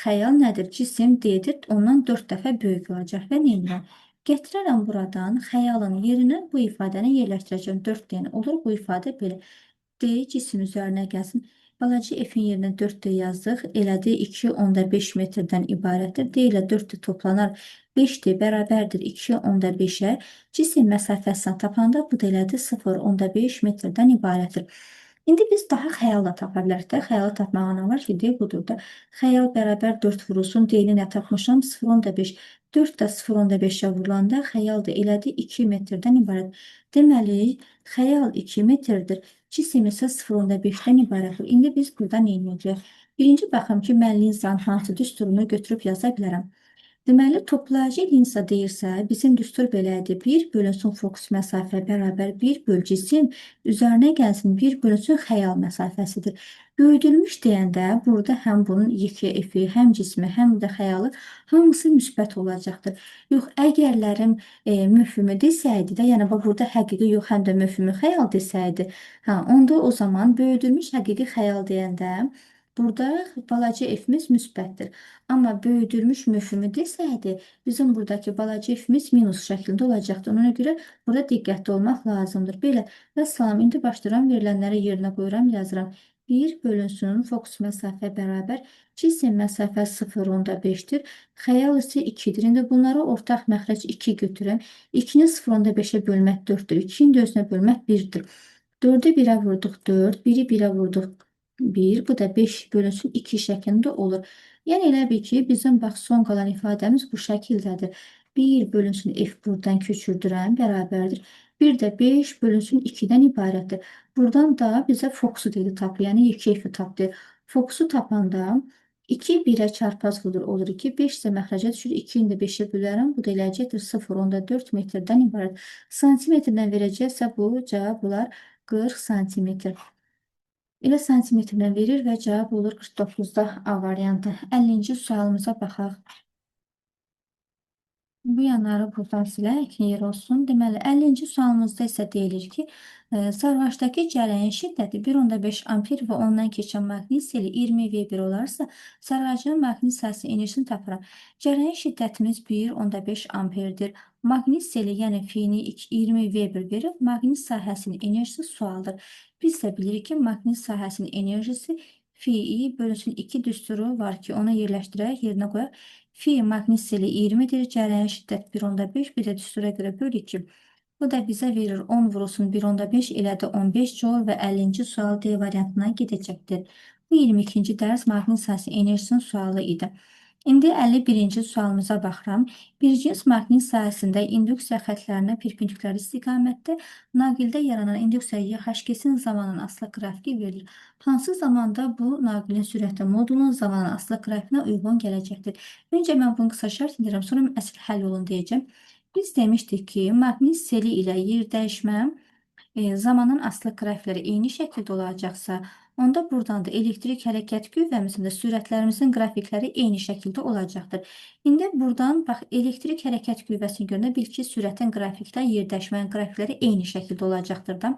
Speaker 1: xəyal nədir? Cisim D-dir, ondan 4 dəfə böyük olacaq və neyirəm? Gətirərəm buradan xəyalın yerinə bu ifadəni yerləşdirəcəm. 4 D olur bu ifadə belə. D cisim üzərinə gəlsin. Balaca F-in yerinə 4D yazdıq. Elədi 2,5 metrdən ibarətdir. D ilə 4D toplanar. 5D bərabərdir 2,5-ə. Cisim məsafəsini tapanda bu da elədi 0,5 metrdən ibarətdir. İndi biz daha xəyal da tapa bilərik də. Xəyalı tapmağa nə var ki, D budur da. Xəyal bərabər 4 vurulsun. D-ni nə tapmışam? 0,5. 4 də 0,5-ə vurulanda xəyal da elədi 2 metrdən ibarət. Deməli, xəyal 2 metrdir. Cisim isə 0,5-dən ibarətdir. İndi biz burada nə edəcəyik? Birinci baxım ki, mən linzanın hansı düsturunu götürüb yaza bilərəm. Deməli, toplayıcı linza deyirsə, bizim düstur belədir. 1 bölünsün fokus məsafə bərabər 1 böl cisim üzərinə gəlsin 1 bölünsün xəyal məsafəsidir. Böyüdülmüş deyəndə burada həm bunun 2F-i, həm cismi, həm də xəyalı hamısı müsbət olacaqdır. Yox, əgərlərim müfhümü desəydi də, yəni bax burada həqiqi yox, həm də müfhümü xəyal desəydi, hə, onda o zaman böyüdülmüş həqiqi xəyal deyəndə burada balaca F-imiz müsbətdir. Amma böyüdülmüş müfhümü desəydi, bizim buradakı balaca F-imiz minus şəklində olacaqdır. Ona görə burada diqqətli olmaq lazımdır. Belə, vəssalam, indi başlayıram, verilənləri yerinə qoyuram, yazıram. 1 bölünsün fokus məsafə bərabər cisim məsafə 0,5-dir. Xəyal isə 2-dir. İndi bunlara ortaq məxrəc 2 götürəm. 2-ni 0,5-ə bölmək 4-dür. 2-ni də özünə bölmək 1-dir. 4-ü 1-ə vurduq 4, 1-i 1-ə vurduq 1, bu da 5 bölünsün 2 şəklində olur. Yəni elə bil ki, bizim bax son qalan ifadəmiz bu şəkildədir. 1 bölünsün F buradan köçürdürəm, bərabərdir. 1 də 5 bölünsün 2-dən ibarətdir. Buradan da bizə fokusu dedi tap, yəni 2F-i tap deyir. Fokusu tapanda 2 1-ə çarpaz vurulur, olur 2, 5 isə məxrəcə düşür, 2-ni də 5-ə bölərəm, bu da eləyəcəkdir 0,4 metrdən ibarət. Santimetrdən verəcəksə bu cavab olar 40 santimetr. Elə santimetrdən verir və cavab olur 49-da A variantı. 50-ci sualımıza baxaq. Bu yanları buradan silək, yer olsun. Deməli, 50-ci sualımızda isə deyilir ki, sarğaçdakı cərəyan şiddəti 1,5 amper və ondan keçən maqnit seli 20 V1 olarsa, sarğacının maqnit sahəsi enerjisini tapıram. Cərəyan şiddətimiz 1,5 amperdir. Maqnit seli, yəni F-ni 20 V1 verib, maqnit sahəsinin enerjisi sualdır. Biz də bilirik ki, maqnit sahəsinin enerjisi Fi bölünsün 2 düsturu var ki, onu yerləşdirək, yerinə qoyaq. Fi maqnit seli 20-dir, cərəyan şiddət 1,5, bir də düstura görə böl 2. Bu da bizə verir 10 vurulsun 1,5 elədi 15 joule və 50-ci sual D variantına gedəcəkdir. Bu 22-ci dərs maqnit sahəsi enerjisinin sualı idi. İndi 51-ci sualımıza baxıram. Bir cins maqnit sahəsində induksiya xətlərinə perpendikulyar istiqamətdə naqildə yaranan induksiya YHG-sin zamanın asılı qrafiki verilir. Hansı zamanda bu naqilin sürəti modulun zamanın asılı qrafikinə uyğun gələcəkdir? Öncə mən bunu qısa şərt edirəm, sonra əsl həll yolunu deyəcəm. Biz demişdik ki, maqnit seli ilə yer dəyişmə zamanın asılı qrafikləri eyni şəkildə olacaqsa, onda buradan da elektrik hərəkət qüvvəmizin də sürətlərimizin qrafikləri eyni şəkildə olacaqdır. İndi buradan bax elektrik hərəkət qüvvəsini görəndə bil ki, sürətin qrafiklə yerdəşmənin qrafikləri eyni şəkildə olacaqdır da.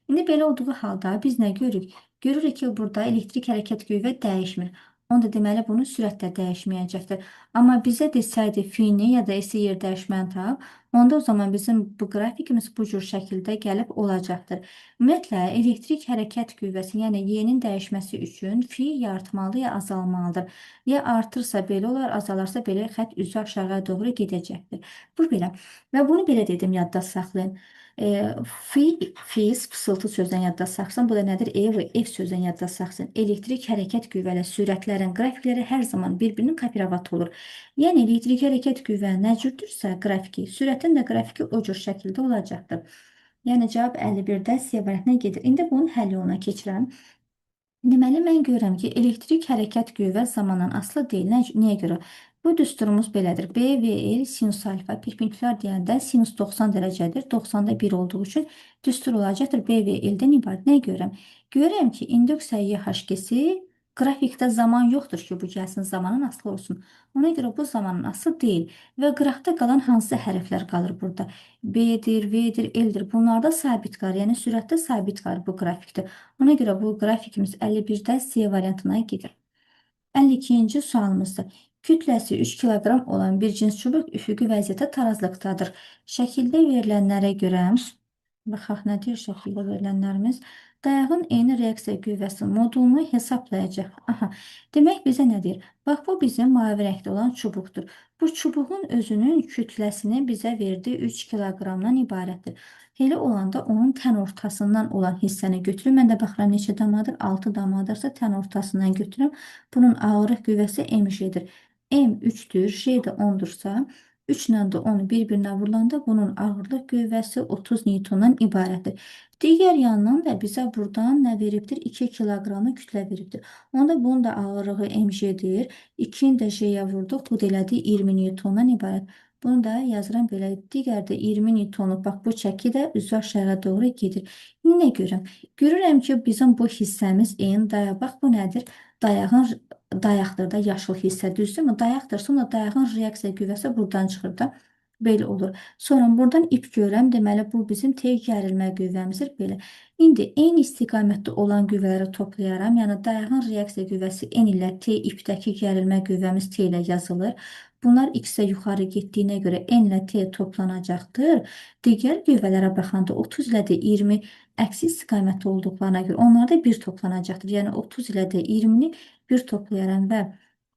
Speaker 1: İndi belə olduğu halda biz nə görürük? Görürük ki, burada elektrik hərəkət qüvvə dəyişmir. Onda deməli bunun sürət də dəyişməyəcəkdir. Amma bizə desəydi fi-ni ya da S yer dəyişməni tap, onda o zaman bizim bu qrafikimiz bu cür şəkildə gəlib olacaqdır. Ümumiyyətlə, elektrik hərəkət qüvvəsi, yəni Y-nin dəyişməsi üçün fi ya artmalı, ya azalmalıdır. Ya artırsa belə olar, azalarsa belə xətt üzü aşağıya doğru gedəcəkdir. Bu belə. Və bunu belə dedim, yadda saxlayın. Fi, fiz, fısıltı sözdən yadda saxlasın. Bu da nədir? E və F sözdən yadda saxlasın. Elektrik hərəkət qüvvələ sürətlərin qrafikləri hər zaman bir-birinin kopiravatı olur. Yəni elektrik hərəkət qüvvə nə cürdürsə qrafiki, sürətin də qrafiki o cür şəkildə olacaqdır. Yəni cavab 51-də C variantına gedir. İndi bunun həll yoluna keçirəm. Deməli, mən görürəm ki, elektrik hərəkət qüvvə zamandan asılı deyil. Niyə görə? Bu düsturumuz belədir. B, V, L, sinus alfa perpendikulyar deyəndə sinus 90 dərəcədir. 90-da 1 olduğu üçün düstur olacaqdır. B, V, L-dən ibarət. Nə görürəm? Görürəm ki, induksiya YHG-si qrafikdə zaman yoxdur ki, bu gəlsin zamanın asılı olsun. Ona görə bu zamanın asılı deyil. Və qrafda qalan hansı hərflər qalır burada? B-dir, V-dir, L-dir. Bunlarda sabit qalır. Yəni sürətdə sabit qalır bu qrafikdə. Ona görə bu qrafikimiz 51-də C variantına gedir. 52-ci sualımızdır. Kütləsi 3 kiloqram olan bir cins çubuq üfüqi vəziyyətdə tarazlıqdadır. Şəkildə verilənlərə görə, baxaq nə deyir şəkildə verilənlərimiz, dayağın eyni reaksiya qüvvəsi modulunu hesablayacaq. Aha, demək bizə nə deyir? Bax, bu bizim mavi rəngdə olan çubuqdur. Bu çubuğun özünün kütləsini bizə verdiyi 3 kiloqramdan ibarətdir. Elə olanda onun tən ortasından olan hissəni götürüm. Mən də baxıram neçə damadır? 6 damadırsa tən ortasından götürüm. Bunun ağırlıq qüvvəsi mg-dir. M 3-dür, J də 10-dursa, 3 ilə də 10 bir-birinə vurulanda bunun ağırlıq qüvvəsi 30 Newtondan ibarətdir. Digər yandan da bizə buradan nə veribdir? 2 kiloqramlı kütlə veribdir. Onda bunun da ağırlığı mg-dir. 2-ni də J-yə vurduq. Bu da elədi 20 Newtondan ibarət. Bunu da yazıram belə. Digər də 20 Newtonluq. Bax, bu çəki də üzü aşağı doğru gedir. İndi nə görürəm? Görürəm ki, bizim bu hissəmiz N dayaq. Bax, bu nədir? Dayağın dayaqdır da, yaşıl hissə, düzdürmü? Dayaqdır. Sonra dayağın reaksiya qüvvəsi buradan çıxır da. Belə olur. Sonra buradan ip görürəm. Deməli, bu bizim T gərilmə qüvvəmizdir. Belə. İndi eyni istiqamətdə olan qüvvələri toplayaram. Yəni, dayağın reaksiya qüvvəsi N ilə T ipdəki gərilmə qüvvəmiz T ilə yazılır. Bunlar X-ə yuxarı getdiyinə görə N ilə T toplanacaqdır. Digər qüvvələrə baxanda 30 ilə də 20 əksi istiqamətdə olduqlarına görə onlar da 1 toplanacaqdır. Yəni 30 ilə də 20-ni 1 toplayaram və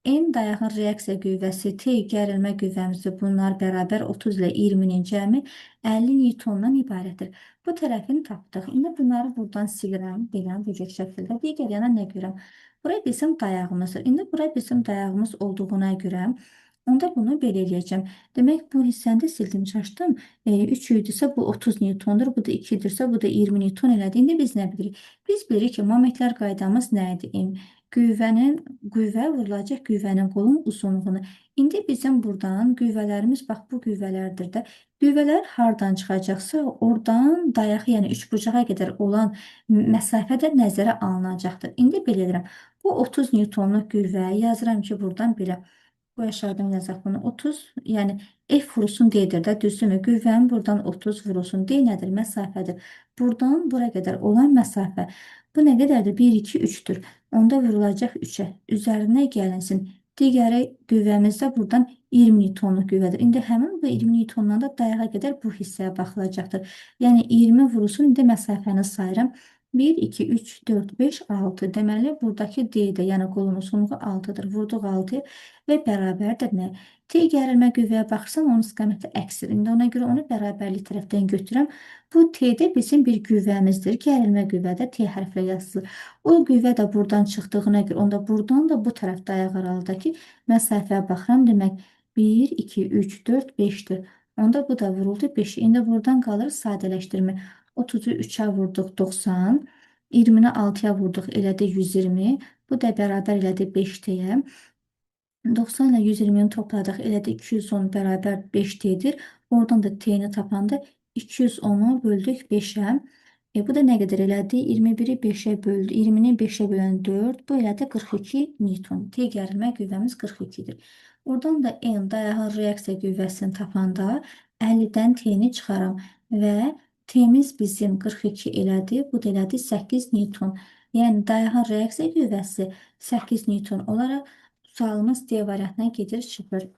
Speaker 1: N dayağın reaksiya qüvvəsi, T gərilmə qüvvəmizi bunlar bərabər 30 ilə 20-nin cəmi 50 Newtondan ibarətdir. Bu tərəfini tapdıq. İndi bunları buradan silirəm, belə bu cür şəkildə. Digər yana nə görürəm? Bura bizim dayağımızdır. İndi bura bizim dayağımız olduğuna görə onda bunu belə eləyəcəm. Demək, bu hissəni də sildim, çaşdım. 3 idisə bu 30 Newtondur, bu da 2-dirsə bu da 20 Newton elədi. İndi biz nə bilirik? Biz bilirik ki, momentlər qaydamız nə idi? Qüvvə vurulacaq qüvvənin qolun uzunluğunu. İndi bizim buradan qüvvələrimiz, bax bu qüvvələrdir də. Qüvvələr hardan çıxacaqsa, oradan dayağı, yəni üçbucağa qədər olan məsafə də nəzərə alınacaqdır. İndi belə edirəm. Bu 30 Newtonluq qüvvə yazıram ki, buradan belə. Bu aşağıdan yazaq bunu. 30, yəni F vurulsun D-dir də, düzdürmü? Qüvvənin buradan 30 vurulsun. D nədir? Məsafədir. Buradan bura qədər olan məsafə. Bu nə qədərdir? 1, 2, 3-dür. Onda vurulacaq 3-ə. Üzərinə gəlinsin. Digəri qüvvəmiz də buradan 20 Newtonluq qüvvədir. İndi həmin bu 20 Newtondan da dayağa qədər bu hissəyə baxılacaqdır. Yəni 20 vurulsun. İndi məsafəni sayıram. 1, 2, 3, 4, 5, 6. Deməli, buradakı D-də, yəni qolun uzunluğu 6-dır. Vurduq 6 və bərabərdir nə? T gərilmə qüvvəyə baxırsan, onun istiqaməti əksdir. İndi ona görə onu bərabərlik tərəfdən götürürəm. Bu T-də bizim bir qüvvəmizdir. Gərilmə qüvvə də T hərflə yazılır. O qüvvə də buradan çıxdığına görə, onda buradan da bu tərəfdə ayaq aralıdakı məsafəyə baxıram. Demək, 1, 2, 3, 4, 5-dir. Onda bu da vuruldu 5. İndi buradan qalır sadələşdirmə. 30-u 3-ə vurduq 90, 20-ni 6-ya vurduq elədi 120. Bu da bərabər elədi 5T-yə. 90 ilə 120-ni topladıq elədi 210 bərabər 5T-dir. Oradan da T-ni tapanda 210-u böldük 5-ə. Bu da nə qədər elədi? 21-i 5-ə böldü. 20-ni 5-ə bölən 4. Bu elədi 42 Newton. T gərilmə qüvvəmiz 42-dir. Oradan da N dayağın reaksiya qüvvəsini tapanda 50-dən T-ni çıxaram və T-miz bizim 42 elədi. Bu da elədi 8 Newton. Yəni dayağın reaksiya qüvvəsi 8 Newton olaraq sualımız D variantına gedir, çıxır.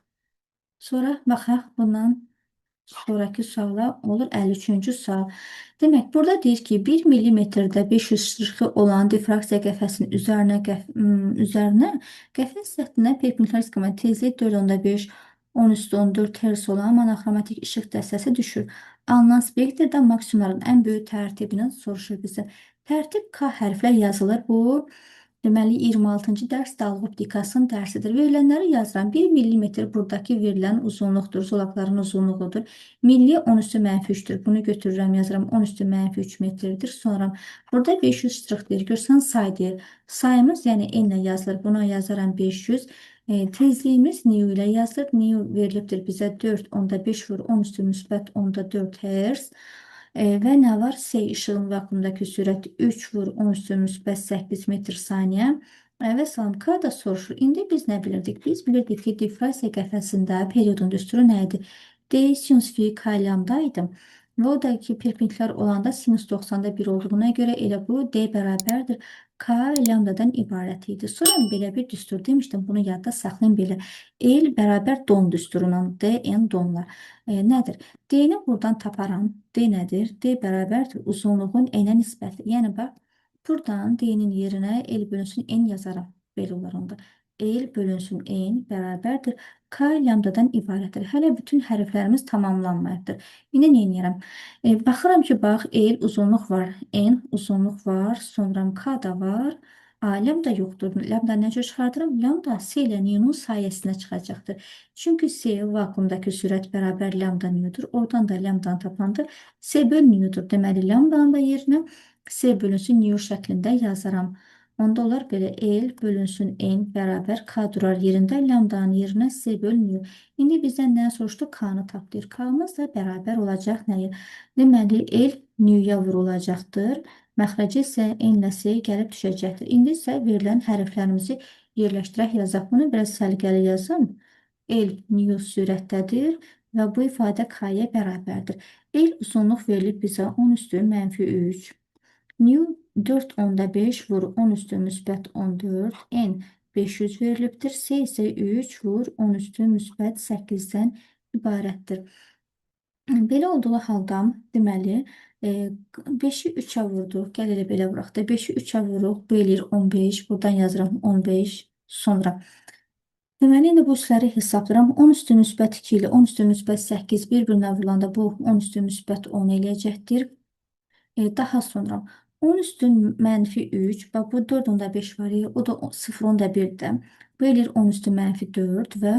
Speaker 1: Sonra baxaq bundan sonraki suala olur 53-cü sual. Demək, burada deyir ki, 1 millimetrdə 500 ştrixi olan difraksiya qəfəsinin üzərinə qəfəs səthinə perpendikulyar istiqamət tezliyi 4,5 10 üstü 14 Hz olan monoxromatik işıq dəstəsi düşür. Alınan spektrdə maksimumların ən böyük tərtibini soruşur bizə. Tərtib K hərflə yazılır. Bu, deməli, 26-cı dərs dalğa optikasının dərsidir. Verilənləri yazıram. 1 millimetr buradakı verilən uzunluqdur, zolaqların uzunluğudur. Milli 10 üstü mənfi 3-dür. Bunu götürürəm, yazıram 10 üstü mənfi 3 metrdir. Sonra burada 500 ştrix deyir. Görsən, say deyir. Sayımız, yəni N ilə yazılır. Buna yazaram 500. Tezliyimiz nu ilə yazılır. Nu verilibdir bizə 4,5 vur 10 üstü müsbət 10,4 Hz. Və nə var? S işığın vakuumdakı sürəti 3 vur 10 üstü müsbət 8 metr saniyə. Və salam K da soruşur. İndi biz nə bilirdik? Biz bilirdik ki, difrasiya qəfəsində periodun düsturu nə idi? D sinus fi K lambda idi. Və o da ki, perpendikulyar olanda sinus 90-da 1 olduğuna görə elə bu D bərabərdir K lambdadan ibarət idi. Sonra belə bir düstur demişdim. Bunu yadda saxlayın belə. L bərabər don düsturundan D, N donla. Nədir? D-ni buradan taparam. D nədir? D bərabərdir uzunluğun N-ə nisbəti. Yəni bax, buradan D-nin yerinə L bölünsün N yazaram. Belə olar onda. L bölünsün N bərabərdir K lambdadan ibarətdir. Hələ bütün hərflərimiz tamamlanmayıbdır. İndi nə edirəm? Baxıram ki, bax, L uzunluq var, N uzunluq var, sonra K da var. A, lambda yoxdur. Lambda nə cür çıxardıram? Lambda S ilə nu-nun sayəsində çıxacaqdır. Çünki S vakuumdakı sürət bərabər lambda nu-dur. Oradan da lambdanı tapanda S böl nu-dur. Deməli, lambdanın da yerinə S bölünsün nu şəklində yazaram. Onda olar belə L bölünsün N bərabər K durar yerində, lambdanın yerinə S böl nu. İndi bizdən nə soruşdu? K-nı tap deyir. K-mız da bərabər olacaq nəyə? Deməli, L nu-ya vurulacaqdır. Məxrəci isə N ilə S gəlib düşəcəkdir. İndi isə verilən hərflərimizi yerləşdirək, yazaq. Bunu biraz səliqəli yazım. L nu sürətdədir və bu ifadə K-ya bərabərdir. L uzunluq verilib bizə 10 üstü mənfi 3. Nu 4,5 vur 10 üstü müsbət 14. N 500 verilibdir. S isə 3 vur 10 üstü müsbət 8-dən ibarətdir. Belə olduğu halda, deməli, 5-i 3-ə vurduq. Gəl elə belə vuraq da. 5-i 3-ə vuruq. Bu eləyir 15. Buradan yazıram 15. Sonra. Deməli, indi bu üstləri hesablayıram. 10 üstü müsbət 2 ilə 10 üstü müsbət 8 bir-birinə vurulanda bu 10 üstü müsbət 10 eləyəcəkdir. Daha sonra 10 üstü mənfi 3, bax bu 4,5 var ya, o da 0,1-dir. Bu eləyir 10 üstü mənfi 4 və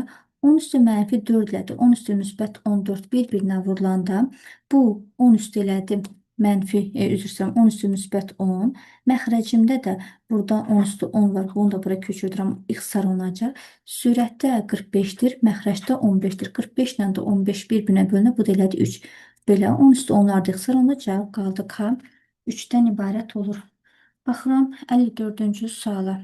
Speaker 1: 10 üstü mənfi 4 ilə də 10 üstü müsbət 14 bir-birinə vurulanda bu 10 üstü elədi mənfi, üzr istəyirəm, 10 üstü müsbət 10. Məxrəcimdə də burada 10 üstü 10 var. Bunu da bura köçürdürəm, ixtisar olunacaq. Sürətdə 45-dir, məxrəcdə 15-dir. 45 ilə də 15 bir-birinə bölünür. Bu da elədi 3. Belə 10 üstü 10-lar da ixtisar olunur. Cavab qaldı K. 3-dən ibarət olur. Baxıram 54-cü suala.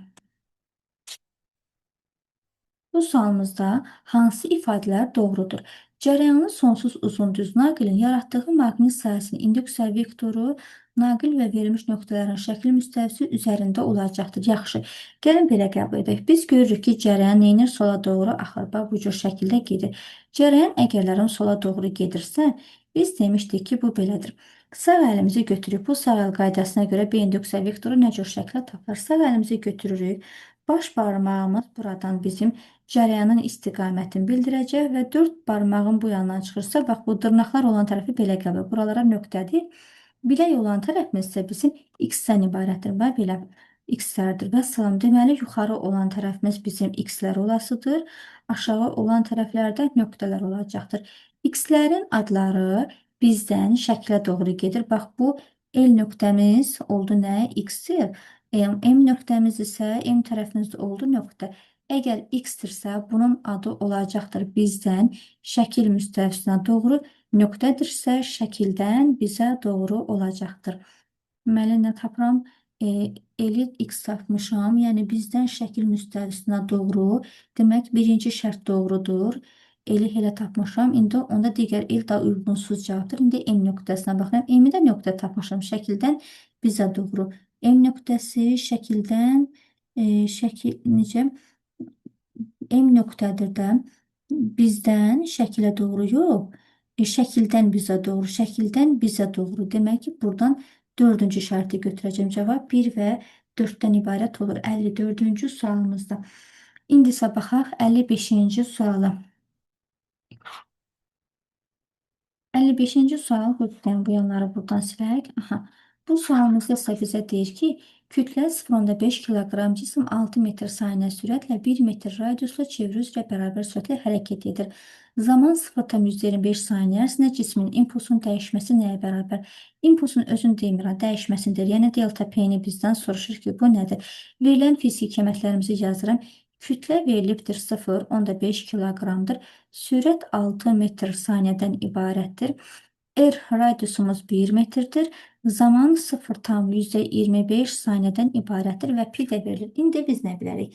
Speaker 1: Bu sualımızda hansı ifadələr doğrudur? Cərəyanlı sonsuz uzun düz naqilin yaratdığı maqnit sahəsinin induksiya vektoru naqil və verilmiş nöqtələrin şəkil müstəvisi üzərində olacaqdır. Yaxşı, gəlin belə qəbul edək. Biz görürük ki, cərəyan neynir? Sola doğru axır. Bax, bu cür şəkildə gedir. Cərəyan əgərlərin sola doğru gedirsə, biz demişdik ki, bu belədir. Sağ əlimizi götürürük. Bu sağ əl qaydasına görə B induksiya vektoru nə cür şəklə tapılır? Sağ əlimizi götürürük. Baş barmağımız buradan bizim cərəyanın istiqamətini bildirəcək və 4 barmağın bu yandan çıxırsa, bax bu dırnaqlar olan tərəfi belə qəbul. Buralara nöqtədir. Bilək olan tərəfimiz isə bizim x-dən ibarətdir. Bax belə x-lərdir. Vəssalam. Deməli, yuxarı olan tərəfimiz bizim x-lər olasıdır. Aşağı olan tərəflərdə nöqtələr olacaqdır. X-lərin adları bizdən şəklə doğru gedir. Bax, bu L nöqtəmiz oldu nə? X-dir. M nöqtəmiz isə M tərəfimizdə oldu nöqtə. Əgər X-dirsə, bunun adı olacaqdır bizdən şəkil müstəvisinə doğru. Nöqtədirsə, şəkildən bizə doğru olacaqdır. Deməli, nə tapıram? L-i X tapmışam. Yəni, bizdən şəkil müstəvisinə doğru. Demək, birinci şərt doğrudur. L-i elə tapmışam. İndi onda digər L daha uyğunsuz cavabdır. İndi M nöqtəsinə baxıram. M-i də nöqtə tapmışam. Şəkildən bizə doğru. M nöqtəsi şəkildən şəkil necə? M nöqtədir də bizdən şəkilə doğru yox. Şəkildən bizə doğru, şəkildən bizə doğru. Demək ki, buradan dördüncü şərti götürəcəm. Cavab 1 və 4-dən ibarət olur. 54-cü sualımızda. İndi isə baxaq 55-ci suala. 55-ci sual, bu yanları buradan silək. Aha. Bu sualımızda isə bizə deyir ki, kütlə 0,5 kiloqram cisim 6 metr saniyə sürətlə 1 metr radiusla çevrə üzrə bərabər sürətlə hərəkət edir. Zaman 0,25 saniyə ərzində cismin impulsunun dəyişməsi nəyə bərabər? İmpulsun özünü demirəm, dəyişməsini deyir. Yəni delta P-ni bizdən soruşur ki, bu nədir? Verilən fiziki qiymətlərimizi yazıram. Kütlə verilibdir 0,5 kiloqramdır. Sürət 6 metr saniyədən ibarətdir. R radiusumuz 1 metrdir. Zaman 0,25 saniyədən ibarətdir və pi də verilir. İndi biz nə bilərik?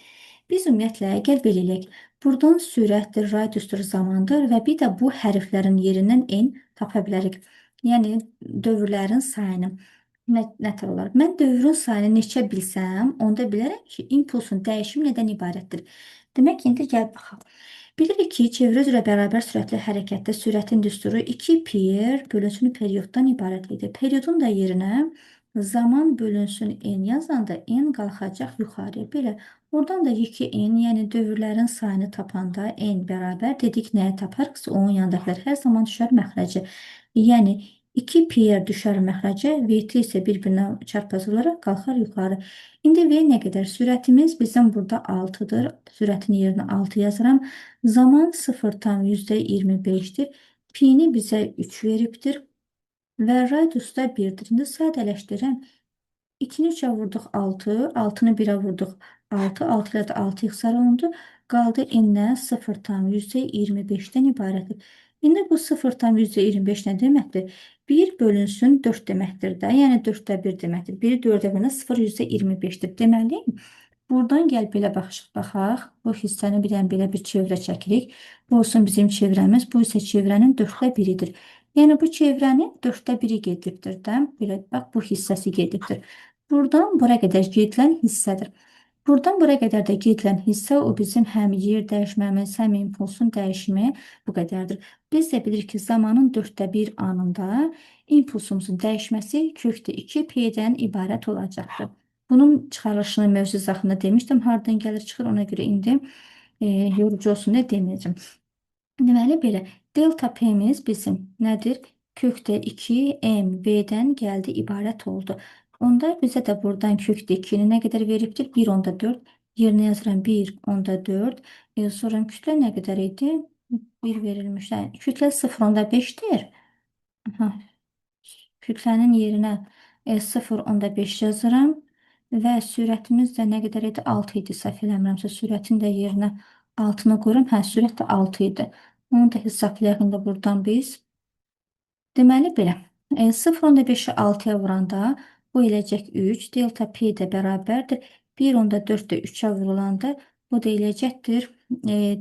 Speaker 1: Biz ümumiyyətlə, gəl belə eləyək. Buradan sürətdir, radiusdur, zamandır və bir də bu hərflərin yerindən n tapa bilərik. Yəni, dövrlərin sayını. Nə tər olar? Mən dövrün sayını neçə bilsəm, onda bilərəm ki, impulsun dəyişimi nədən ibarətdir? Demək, indi gəl baxaq. Bilirik ki, çevrə üzrə bərabər sürətli hərəkətdə sürətin düsturu 2 pi r bölünsün perioddan ibarət idi. Periodun da yerinə zaman bölünsün n yazanda n qalxacaq yuxarıya. Belə, oradan da 2n, yəni dövrlərin sayını tapanda n bərabər dedik nəyə taparıqsa onun yanındakılar hər zaman düşər məxrəcə. Yəni, 2 pi r düşər məxrəcə, VT isə bir-birinə çarpaz olaraq qalxar yuxarı. İndi V nə qədər? Sürətimiz bizim burada 6-dır. Sürətin yerinə 6 yazıram. Zaman 0,25-dir. Pi-ni bizə 3 veribdir və radius da 1-dir. İndi sadələşdirəm. 2-ni 3-ə vurduq 6, 6-nı 1-ə vurduq 6, 6 ilə də 6 ixtisar olundu. Qaldı n-nə 0,25-dən ibarətdir. İndi bu 0,25 nə deməkdir? 1 bölünsün 4 deməkdir də. Yəni 4-də 1 deməkdir. 1-i 4-ə bölündə 0,25-dir. Deməli, buradan gəl belə baxaq. Bu hissəni bir dənə belə bir çevrə çəkirik. Bu olsun bizim çevrəmiz. Bu isə çevrənin 4-də 1-idir. Yəni bu çevrənin 4-də 1-i gedibdir də. Belə bax, bu hissəsi gedibdir. Buradan bura qədər gedilən hissədir. Buradan bura qədər də gedilən hissə o bizim həm yer dəyişməmiz, həm impulsun dəyişimi bu qədərdir. Biz də bilirik ki, zamanın 4-də 1 anında impulsumuzun dəyişməsi kökdə 2 P-dən ibarət olacaqdır. Bunun çıxarılışını mövzu izahında demişdim. Hardan gəlir çıxır, ona görə indi yorucu olsun deyə deməyəcəm. Deməli belə, delta P-miz bizim nədir? Kökdə 2 M V-dən gəldi, ibarət oldu. Onda bizə də buradan kökdə 2-ni nə qədər veribdir? 1,4. Yerinə yazıram 1,4. Sonra kütlə nə qədər idi? 1 verilmiş. Yəni, kütlə 0,5-dir. Aha. Kütlənin yerinə 0,5 yazıram. Və sürətimiz də nə qədər idi? 6 idi. Səhv eləmirəmsə, sürətin də yerinə 6-nı qoyuram. Hə, sürət də 6 idi. Onu da hesablayaq indi buradan biz. Deməli, belə. 0,5-i 6-ya vuranda bu eləyəcək 3. Delta P də bərabərdir. 1,4 də 3-ə vurulanda bu da eləyəcəkdir.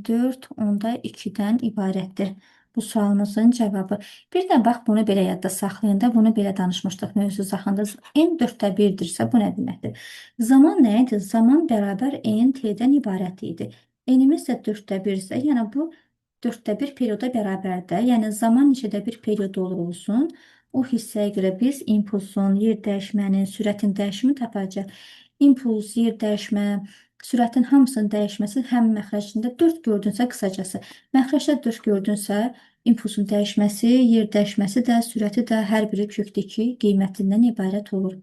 Speaker 1: 4,2-dən ibarətdir. Bu sualımızın cavabı. Bir də bax, bunu belə yadda saxlayın da, bunu belə danışmışdıq mövzu izahında. N 4-də 1-dirsə, bu nə deməkdir? Zaman nə idi? Zaman bərabər N T-dən ibarət idi. N-imiz də 4-də 1-isə, yəni bu 4-də 1 perioda bərabərdir. Yəni zaman neçədə bir period olur olsun, O hissəyə görə biz impulsun, yer dəyişmənin, sürətin dəyişimi tapacağıq. İmpuls, yer dəyişmə, sürətin hamısının dəyişməsi həm məxrəcində 4 gördünsə qısacası. Məxrəcdə 4 gördünsə, impulsun dəyişməsi, yer dəyişməsi də, sürəti də hər biri kökdəki qiymətindən ibarət olur.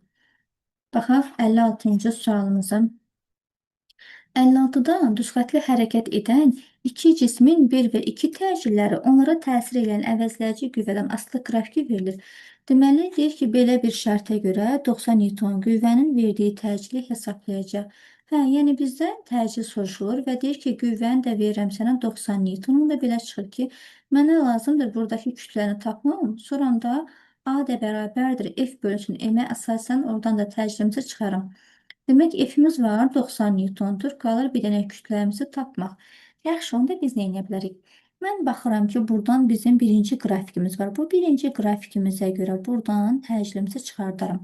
Speaker 1: Baxaq 56-cı sualımıza. 56-da düzxətli hərəkət edən iki cismin 1 və 2 təcilləri onlara təsir edən əvəzləyici qüvvədən asılı qrafiki verilir. Deməli, deyir ki, belə bir şərtə görə 90 Newton qüvvənin verdiyi təcili hesablayacaq. Hə, yəni bizdən təcil soruşulur və deyir ki, qüvvəni də verirəm sənə 90 Newton. Onda belə çıxır ki, mənə lazımdır buradakı kütləni tapmam. Sonra da A da bərabərdir F bölünsün M-ə əsasən oradan da təcilimizi çıxarım. Demək, F-imiz var 90 Newtondur. Qalır bir dənə kütləmizi tapmaq. Yaxşı, onda biz nə edə bilərik? Mən baxıram ki, buradan bizim birinci qrafikimiz var. Bu birinci qrafikimizə görə buradan təcilimizi çıxardarım.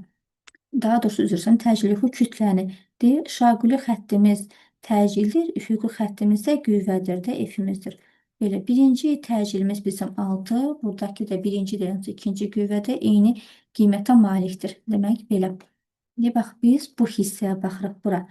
Speaker 1: Daha doğrusu, üzr istəyirəm, təcili kütləni. Deyir, şaquli xəttimiz təcildir, üfüqi xəttimiz də qüvvədir də, F-imizdir. Belə, birinci təcilimiz bizim 6, buradakı da birinci deyilsə, ikinci qüvvədə eyni qiymətə malikdir. Demək, belə. İndi bax, biz bu hissəyə baxırıq bura.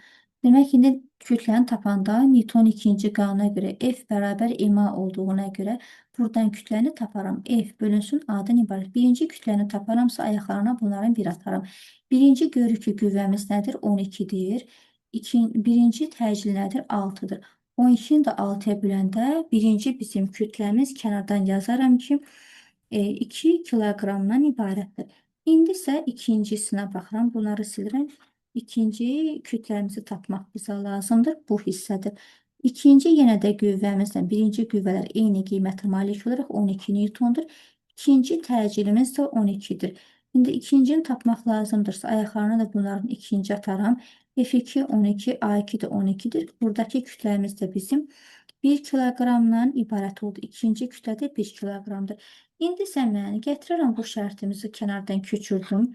Speaker 1: Demək, indi kütləni tapanda Newton ikinci qanuna görə F bərabər MA olduğuna görə buradan kütləni taparam. F bölünsün A-dan ibarət. Birinci kütləni taparamsa ayaqlarına bunların bir ataram. Birinci görürük ki, qüvvəmiz nədir? 12-dir. Birinci təcil nədir? 6-dır. 12-ni də 6-ya böləndə birinci bizim kütləmiz kənardan yazaram ki, 2 kiloqramdan ibarətdir. İndi isə ikincisinə baxıram. Bunları silirəm. İkinci kütləmizi tapmaq bizə lazımdır. Bu hissədir. İkinci yenə də qüvvəmizlə birinci qüvvələr eyni qiymətə malik olaraq 12 Newtondur. İkinci təcilimiz də 12-dir. İndi ikincini tapmaq lazımdırsa ayaqlarına da bunların ikinci ataram. F2 12, A2 də 12-dir. Buradakı kütləmiz də bizim 1 kiloqramdan ibarət oldu. İkinci kütlə də 1 kiloqramdır. İndi isə mən gətirirəm bu şərtimizi kənardan köçürdüm.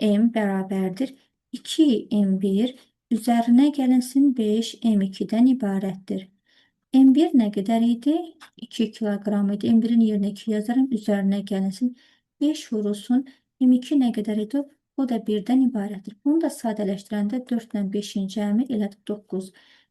Speaker 1: M bərabərdir. 2M1 üzərinə gəlinsin 5 M2-dən ibarətdir. M1 nə qədər idi? 2 kiloqram idi. M1-in yerinə 2 yazaram. Üzərinə gəlinsin 5 vurulsun. M2 nə qədər idi? O da 1-dən ibarətdir. Bunu da sadələşdirəndə 4 ilə 5-in cəmi elədir 9.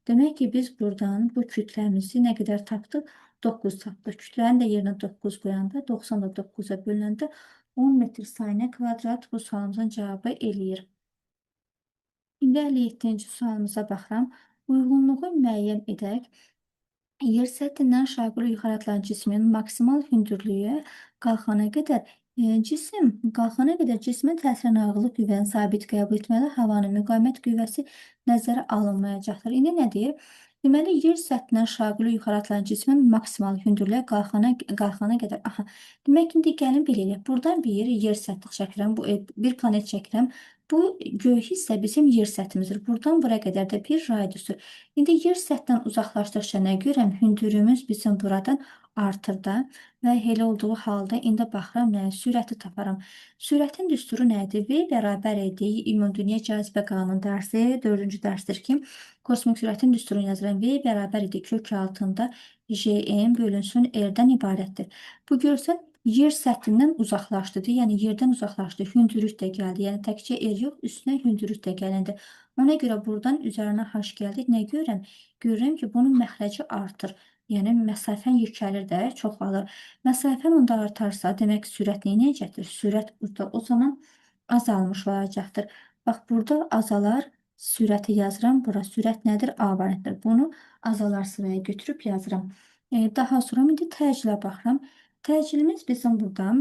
Speaker 1: Demək ki, biz buradan bu kütləmizi nə qədər tapdıq? 9 tapdıq. Kütləni də yerinə 9 qoyanda, 90 da 9-a bölünəndə 10 metr saniyə kvadrat bu sualımızın cavabı eləyir. İndi 57-ci sualımıza baxıram. Uyğunluğu müəyyən edək. Yer səthindən şaquli yuxarı atılan cismin maksimal hündürlüyü qalxana qədər cisim qalxana qədər cismə təsirin ağırlıq qüvvəni sabit qəbul etməli, havanın müqavimət qüvvəsi nəzərə alınmayacaqdır. İndi nə deyir? Deməli, yer səthindən şaquli yuxarı atılan cismin maksimal hündürlüyə qalxana qədər. Aha. Demək, indi gəlin belə eləyək. Buradan bir yer səthi çəkirəm, bu bir planet çəkirəm. Bu göy hissə bizim yer səthimizdir. Buradan bura qədər də bir radiusdur. İndi yer səthindən uzaqlaşdıqca nə görürəm? Hündürlüyümüz bizim buradan artır da və elə olduğu halda indi baxıram nəyə? Sürəti taparam. Sürətin düsturu nədir? V bərabər idi. Ümumdünya cazibə qanunu dərsi, 4-cü dərsdir ki, kosmik sürətin düsturunu yazıram. V bərabər idi kök altında JM bölünsün R-dən ibarətdir. Bu görsən yer səthindən uzaqlaşdı, yəni yerdən uzaqlaşdı, hündürlük də gəldi. Yəni təkcə R yox, üstünə hündürlük də gəlindi. Ona görə buradan üzərinə H gəldi. Nə görürəm? Görürəm ki, bunun məxrəci artır. Yəni məsafən yekəlir də, çoxalır. Məsafən onda artarsa, demək sürət nə edəcəkdir? Sürət burada o zaman azalmış olacaqdır. Bax, burada azalar sürəti yazıram. Bura sürət nədir? A variantıdır. Bunu azalar sıraya götürüb yazıram. Daha sonra indi təcilə baxıram. Təcilimiz bizim burada,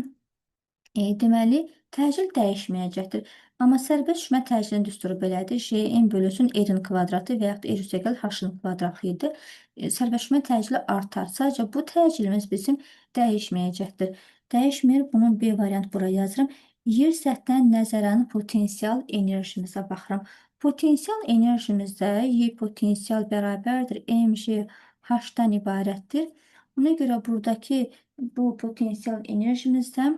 Speaker 1: deməli, təcil dəyişməyəcəkdir. Amma sərbəst düşmə təcilin düsturu belədir. JM bölünsün R-in kvadratı və yaxud R üstəgəl H-ın kvadratı idi. Sərbəst düşmə təcili artar. Sadəcə bu təcilimiz bizim dəyişməyəcəkdir. Dəyişmir. Bunun B variant bura yazıram. Yer səthindən nəzərən potensial enerjimizə baxıram. Potensial enerjimizdə Y potensial bərabərdir mg H-dan ibarətdir. Ona görə buradakı bu potensial enerjimizdə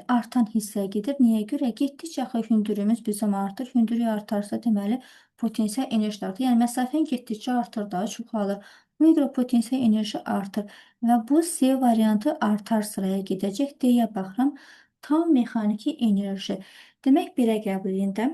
Speaker 1: artan hissəyə gedir. Niyə görə? Getdikcə axı hündürlüyümüz bizim artır. Hündürlük artarsa, deməli, potensial enerji də artır. Yəni, məsafən getdikcə artır da, çoxalır. Buna görə potensial enerji artır. Və bu C variantı artar sıraya gedəcək. D-yə baxıram. Tam mexaniki enerji. Demək, belə qəbul edin də.